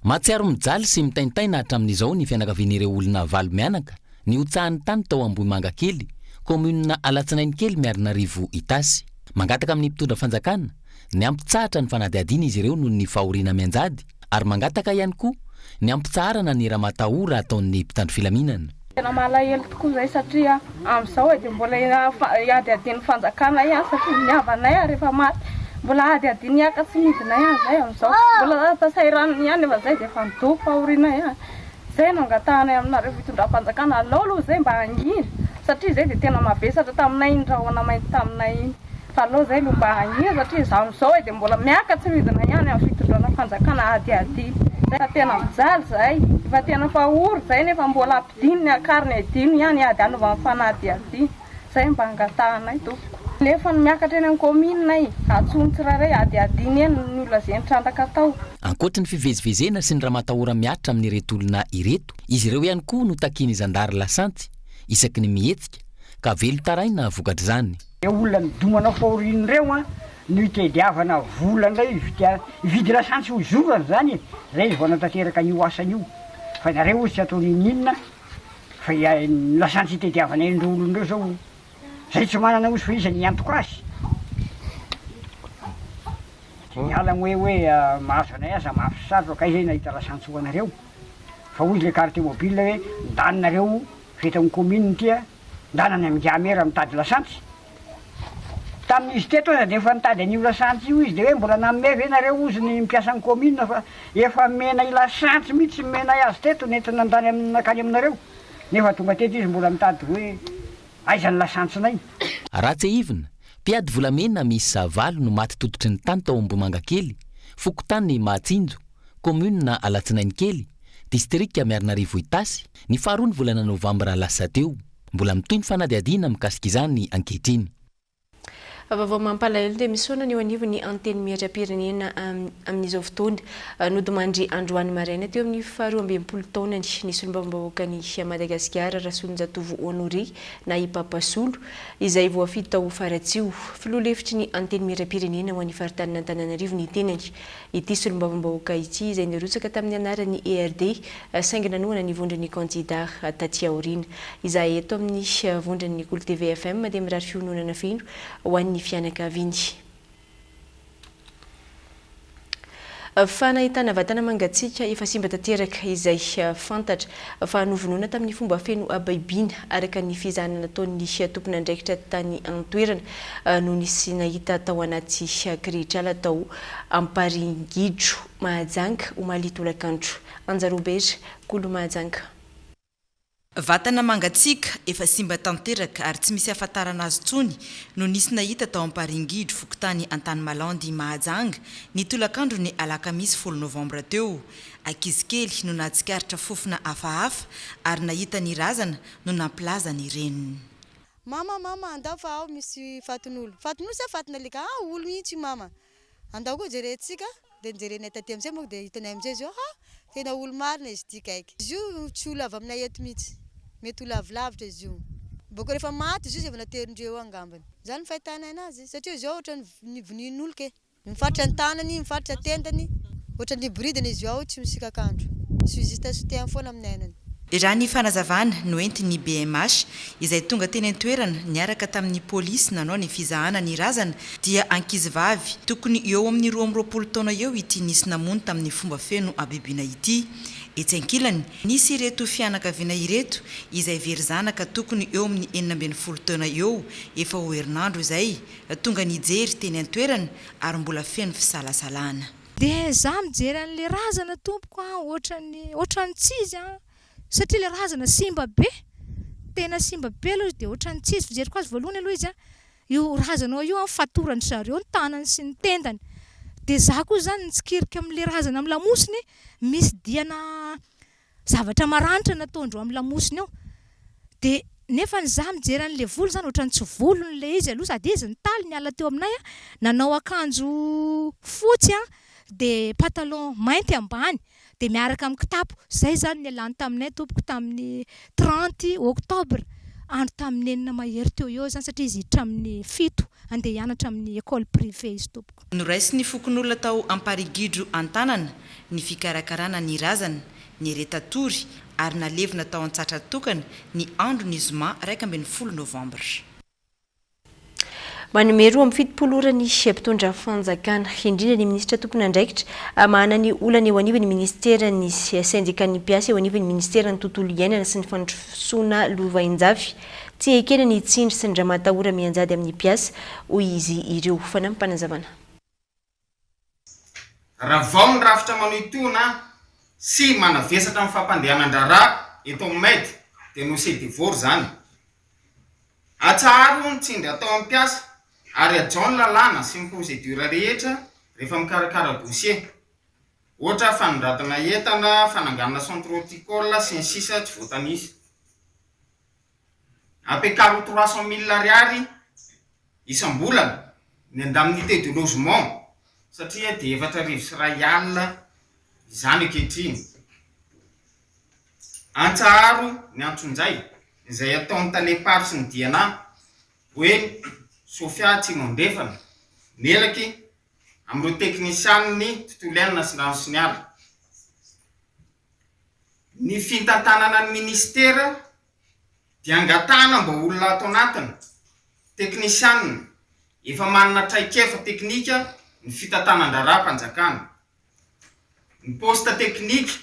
Mahatsiaro mijaly sy mitaintaina hatramin'izao ny fianakavian'ireo olona valo mianaka nihotsahan'ny tany tao Ambohimangakely, kaominina Alatsinainikely Miarinarivo Itasy. Mangataka amin'ny mpitondra fanjakana ny hampitsahatra ny fanadihadiana izy ireo noho ny fahoriana mianjady ary mangataka ihany koa ny hampitsaharana ny ramatahora ataon'ny mpitandro filaminana. Tena malahelo tokoa izay satria amin'izao e dia mbola iadiadian'ny fanjakana ihany satria ny havanay ary efa maty, mbola adiadiany hiaka sy midina ihany izay amin'izao, mbola sahiranina ihany nefa izay dia efa midobo fahoriana ihany, izay no angatahanay aminareo fitondram-panjakana alao aloha izay mba hangina satria izay dia tena mavesatra taminay iny rahona mainty taminay iny. Fa aleo zay aloha mba hangina satria izaho amizao e dia mbola miakatsy midina ihany amin'ny fitondrana fanjakana hadihadiana. Efa tena mijaly zahay, efa tena efa ory zay nefa mbola ampidino ny akariny adino ihany ady hanaovana fanadihadiana. Zay mba angatahanay tompoko. Nefa ny miakatra eny amin'ny commune e, antsoiny tsirairay hadihadiana eny ny olona ze nitrandraka tao. Ankoatry ny fivezivezena sy ny ramatahora mihatra amin'ireto olona ireto, izy ireo ihany koa no takian'ny zandary lasantsy isaky ny mihetsika ka velon-taraina vokatr'izany. Ireo olona nidomanao fahoriana ireo an no itediavana vola indray hividianana hividy lasantsy hozorana izany e! Zay izy vao hanatanteraka an'io asany io fa nareo ozy tsy atao n'inon'inona fa ny lasantsy itediavana an'ireo olona ireo zao zay tsy manana ozy fa iza ny hiantoka azy? Miala ny hoe hoe mahazo anay aza mafy sy sarotra kay zay nahita lasantsy ho anareo fa ozy le carte mobile hoe ndany nareo fa eto amin'ny commune ity a! Ndana any amin'i Mera mitady lasantsy. Tamin'izy teto aza dia efa nitady an'io lasantsy io izy dia hoe mbola nanome ve nareo hozy ny mpiasan'ny commune fa efa omenay lasantsy mihitsy nomenay azy teto nentina nandany amin'ny nankany aminareo nefa tonga teto izy mbola mitady hoe aiza ny lasantsinay. Raha tsiahivina, mpiady volamena miisa valo no maty tototry ny tany tao Ambohimangakely, fokontany Mahatsinjo, kaominina Alatsinainikely, distrika Miarinarivo Itasy, ny faharoa ny volana novambra lasa teo. Mbola mitohy ny fanadihadiana mikasika izany ankehitriny. Vaovao mampalahelo dia misaona ny eo anivon'ny Antenimieram-pirenena amin'izao fotoana. Nodimandry androany maraina teo amin'ny faharoa amby 60 taonany ny solombavambahoakan'i Madagasikara Rasolonjatovo Honoré na i Papa Solo izay voafidy tao Faratsiho. Filoha lefitry ny Antenimieram-pirenena ho an'ny faritanin'Antananarivo ny tenany. Ity solombavambahoaka ity izay nirotsaka tamin'ny anaran'ny ERD saingy nanohana ny vondron'ny kandida taty aoriana. Izahay eto amin'ny vondron'ny Kolo TV FM dia mirary fiononana feno ho an'ny fianakaviany. Fa nahitana vatana mangatsiaka efa simba tanteraka izay fantatra fa novonoina tamin'ny fomba feno habibiana araka ny fizahana nataon'ny tompon'andraikitra tany an-toerana no nisy nahita tao anaty kirihitr'ala tao Amparingidro Mahajanga omaly tolakandro. Anja Robert, Kolo Mahajanga. Vatana mangatsiaka, efa simba tanteraka ary tsy misy ahafantarana azy intsony no nisy nahita tao Amparingidro, fokontany Antanimalandy, Mahajanga, ny tolakandron'ny alakamisy folo novambra teo. Ankizikely no nahatsikaritra fofona hafahafa ary nahita ny razana no nampilaza ny reniny. Mama, mama, andao fa ao misy fatin'olo. Fatin'olo sa fatin'alika? Ah, olo mihitsy io mama. Andao koa jerentsika, dia nojerenay taty amin'izay moa dia hitanay amin'izay izy io, ha! Tena olo marina izy ity kaiky. Izy io tsy olo avy aminay eto mihitsy, mety olo avy lavitra izy io. Bôka rehefa maty izy io zay vao naterindreo eo angambany. Zany ny fahitanay anazy, satria izy io ohatran'ny nivonian'olo ke. Mifaritra ny tanany, mifaritra tendany, ohatran'ny niboridana izy io ao tsy misikak'andro. Tsy juste soutien foana amin'ny ainany. Raha ny fanazavana noentin'ny BMH, izay tonga teny an-toerana niaraka tamin'ny polisy nanao ny fizahana ny razana, dia ankizivavy tokony eo amin'ny 22 taona eo ity nisy namono tamin'ny fomba feno habibiana ity. Etsy ankilany, nisy ireto fianakaviana ireto izay very zanaka tokony eo amin'ny 16 taona eo efa ho herinandro izay, tonga nijery teny an-toerana ary mbola feno fisalasalana. Dia za mijery an'le razana tompoko a, ohatran'ny ohatran'ny tsy izy an, satria le razana simba be, tena simba be aloha izy dia ohatran'ny tsy izy, fijeriko azy voalohany aloha izy an, io razana io an fatoran-dry zareo ny tanany sy ny tendany, dia za koa zany nitsikirika amin'le razana amin'ny lamosiny, misy diana zavatra maranitra nataondreo amin'ny lamosiny eo dia nefany za mijery an'le volo zany ohatran'ny tsy volony le izy aloha sady izy nitaly niala teo aminay a nanao akanjo fotsy a dia patalon mainty ambany dia miaraka amin'ny kitapo zay zany nialany taminay tompoko tamin'ny 30 octobre andro tamin'ny enina mahery teo eo zany satria izy hiditra amin'ny fito andeha hianatra amin'ny école privée izy tompoko. Noraisin'ny fokonolona tao Amparigidro an-tanana ny fikarakarana ny razana, niretan-tory ary nalevina tao Antsatratokana ny andron'ny zoma 11 novambra. Manome 72 ora ny mpitondra fanjakana, indrindra ny minisitra tompon'andraikitra mahana ny olana eo anivon'ny minisiteran'ny sendikan'ny mpiasa eo anivon'ny minisiteran'ny tontolo iainana sy ny fandrosoana lovainjafy. Tsy ekena ny tsindry sy ny ramatahora mianjady amin'ny mpiasa, hoy izy ireo. Fanampim-panazavana. Ravao ny rafitra manohitohina sy manavesatra ny fampandehanan-draharaha eto amin'ny Med dia no Cedevor izany. Atsaharo ny tsindry atao amin'ny mpiasa ary hajao ny lalàna sy ny procédure rehetra rehefa mikarakara dossier. Ohatra fanondratana entana, fananganana centre horticole sy ny sisa tsy voatanisa. Ampiakaro 300 mille ariary isam-bolana ny indemnité de logement satria dia 1400 izany ankehitriny. Antsaharo ny antsonjay izay ataon'ny talem-paritry ny DNA, Boeny, Sofia Atsimo Andrefana, Melaky, amin'ireo teknisianin'ny tontolo iainana sy ny rano sy ny ala. Ny fintantanana ny minisitera dia angatahana mba olona ato anatiny, teknisianina, efa manana traikefa teknika ny fitantanan-draharaham-panjakana. Ny poste teknika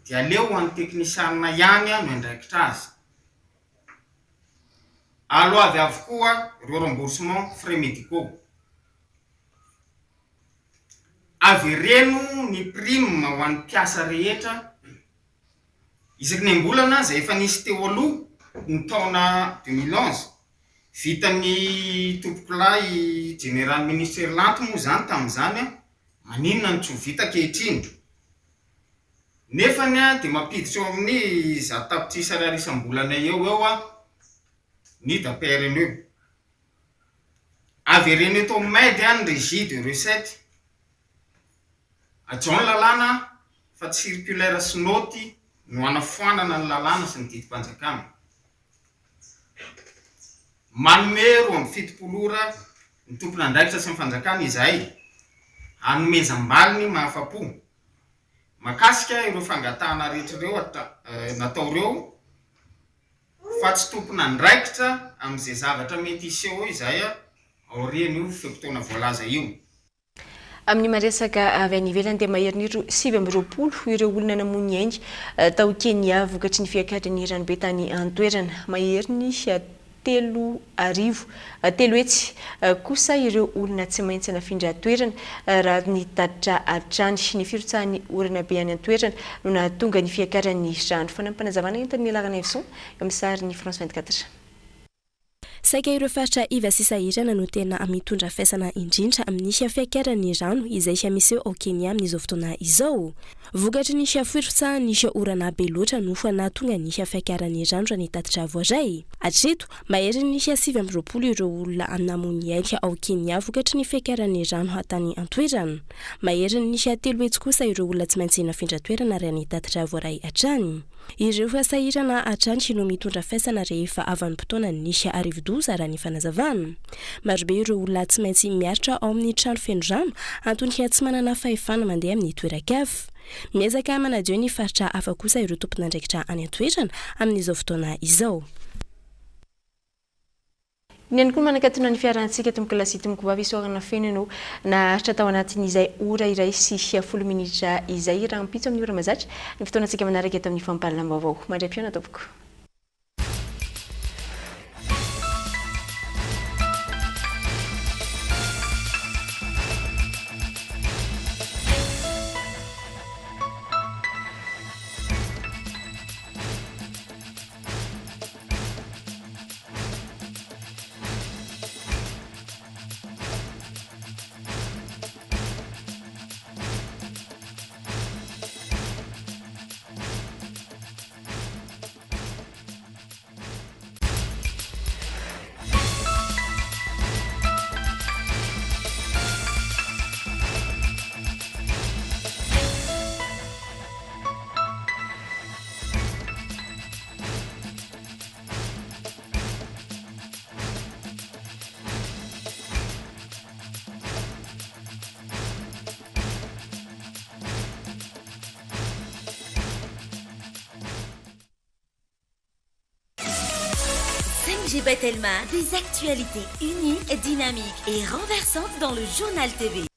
dia aleo ho an'ny teknisianina ihany no hiandraikitra azy. Aloavy avokoa ireo remboursement frais médicaux. Avereno ny prime ho an'ny mpiasa rehetra Isaky ny am-bolana izay efa nisy teo aloha ny taona 2011, vitan'ny tompokolahy jeneraly minisitry Lanto moa izany tamin'izany, maninona no tsy ho vita ankehitriny? Nefany dia mampiditra eo amin'ny 100 tapitrisa ariary isam-bolana eo ho eo ny DAPRNE. Avereno eto amin'ny MED ny régie de recette. Hajao ny lalàna fa tsy circulaire sy naoty no hanafoanana ny lalàna sy ny didim-panjakana. Manome 72 ora ny tompon'andraikitra sy ny fanjakana izahay hanomezam-baliny mahafa-po makasika ireo fangatahana rehetra ireo natao ireo fa tsy tompon'andraikitra amin'izay zavatra mety hiseho eo izahay aorian'io fe-potoana voalaza io. Amin'ny maresaka avy any ivelany dia maherin'ireo 29 ireo olona namoy ny ainy tao Kenya vokatry ny fiakaran'ny ranobe tany an-toerana. Maherin'ny 3000, 300 kosa ireo olona tsy maintsy nafindra toerana raha ny tatitra hatrany. Ny firotsahan'ny orana be any an-toerana no nahatonga ny fiakaran'ny rano. Fanampinazavana entin'i Laranaivoson eo amin'ny sarin'ny France 24. Saika ireo faritra iva sy sahirana no tena mitondra faisana indrindra amin'ny fiakaran'ny rano izay miseho ao Kenya amin'izao fotoana izao. Vokatry ny firotsahan'ny orana be loatra no nahatonga ny fiakaran'ny rano raha ny tatitra voaray. Hatreto, maherin'ny 29 ireo olona namoy ny ainy ao Kenya vokatry ny fiakaran'ny rano tany an-toerana. Maherin'ny 300 kosa ireo olona tsy maintsy nafindra toerana raha ny tatitra voaray hatrany. Ireo sahirana hatrany no mitondra faisana rehefa vanim-potoanan'ny rivodoza raha ny fanazavana. Marobe ireo olona tsy maintsy miaritra ao amin'ny trano feno rano, antony tsy manana fahefana mandeha amin'ny toeran-kafa. Miezaka manadio ny faritra hafa kosa ireo tompon'andraikitra any an-toerana amin'izao fotoana izao. Iny ihany koa no manakatona ny fiarahantsika tompokolahy sy tompokovavy isaorana feno ianao naharitra tao anatin'izay ora iray sy folo minitra izay. Rahampitso amin'ny ora mazatra ny fotoanantsika manaraka eto amin'ny fampahalalam-baovao. Mandra-pihaona tompoko. 5G Batelma, des actualités uniques, dynamiques et renversantes dans le journal TV.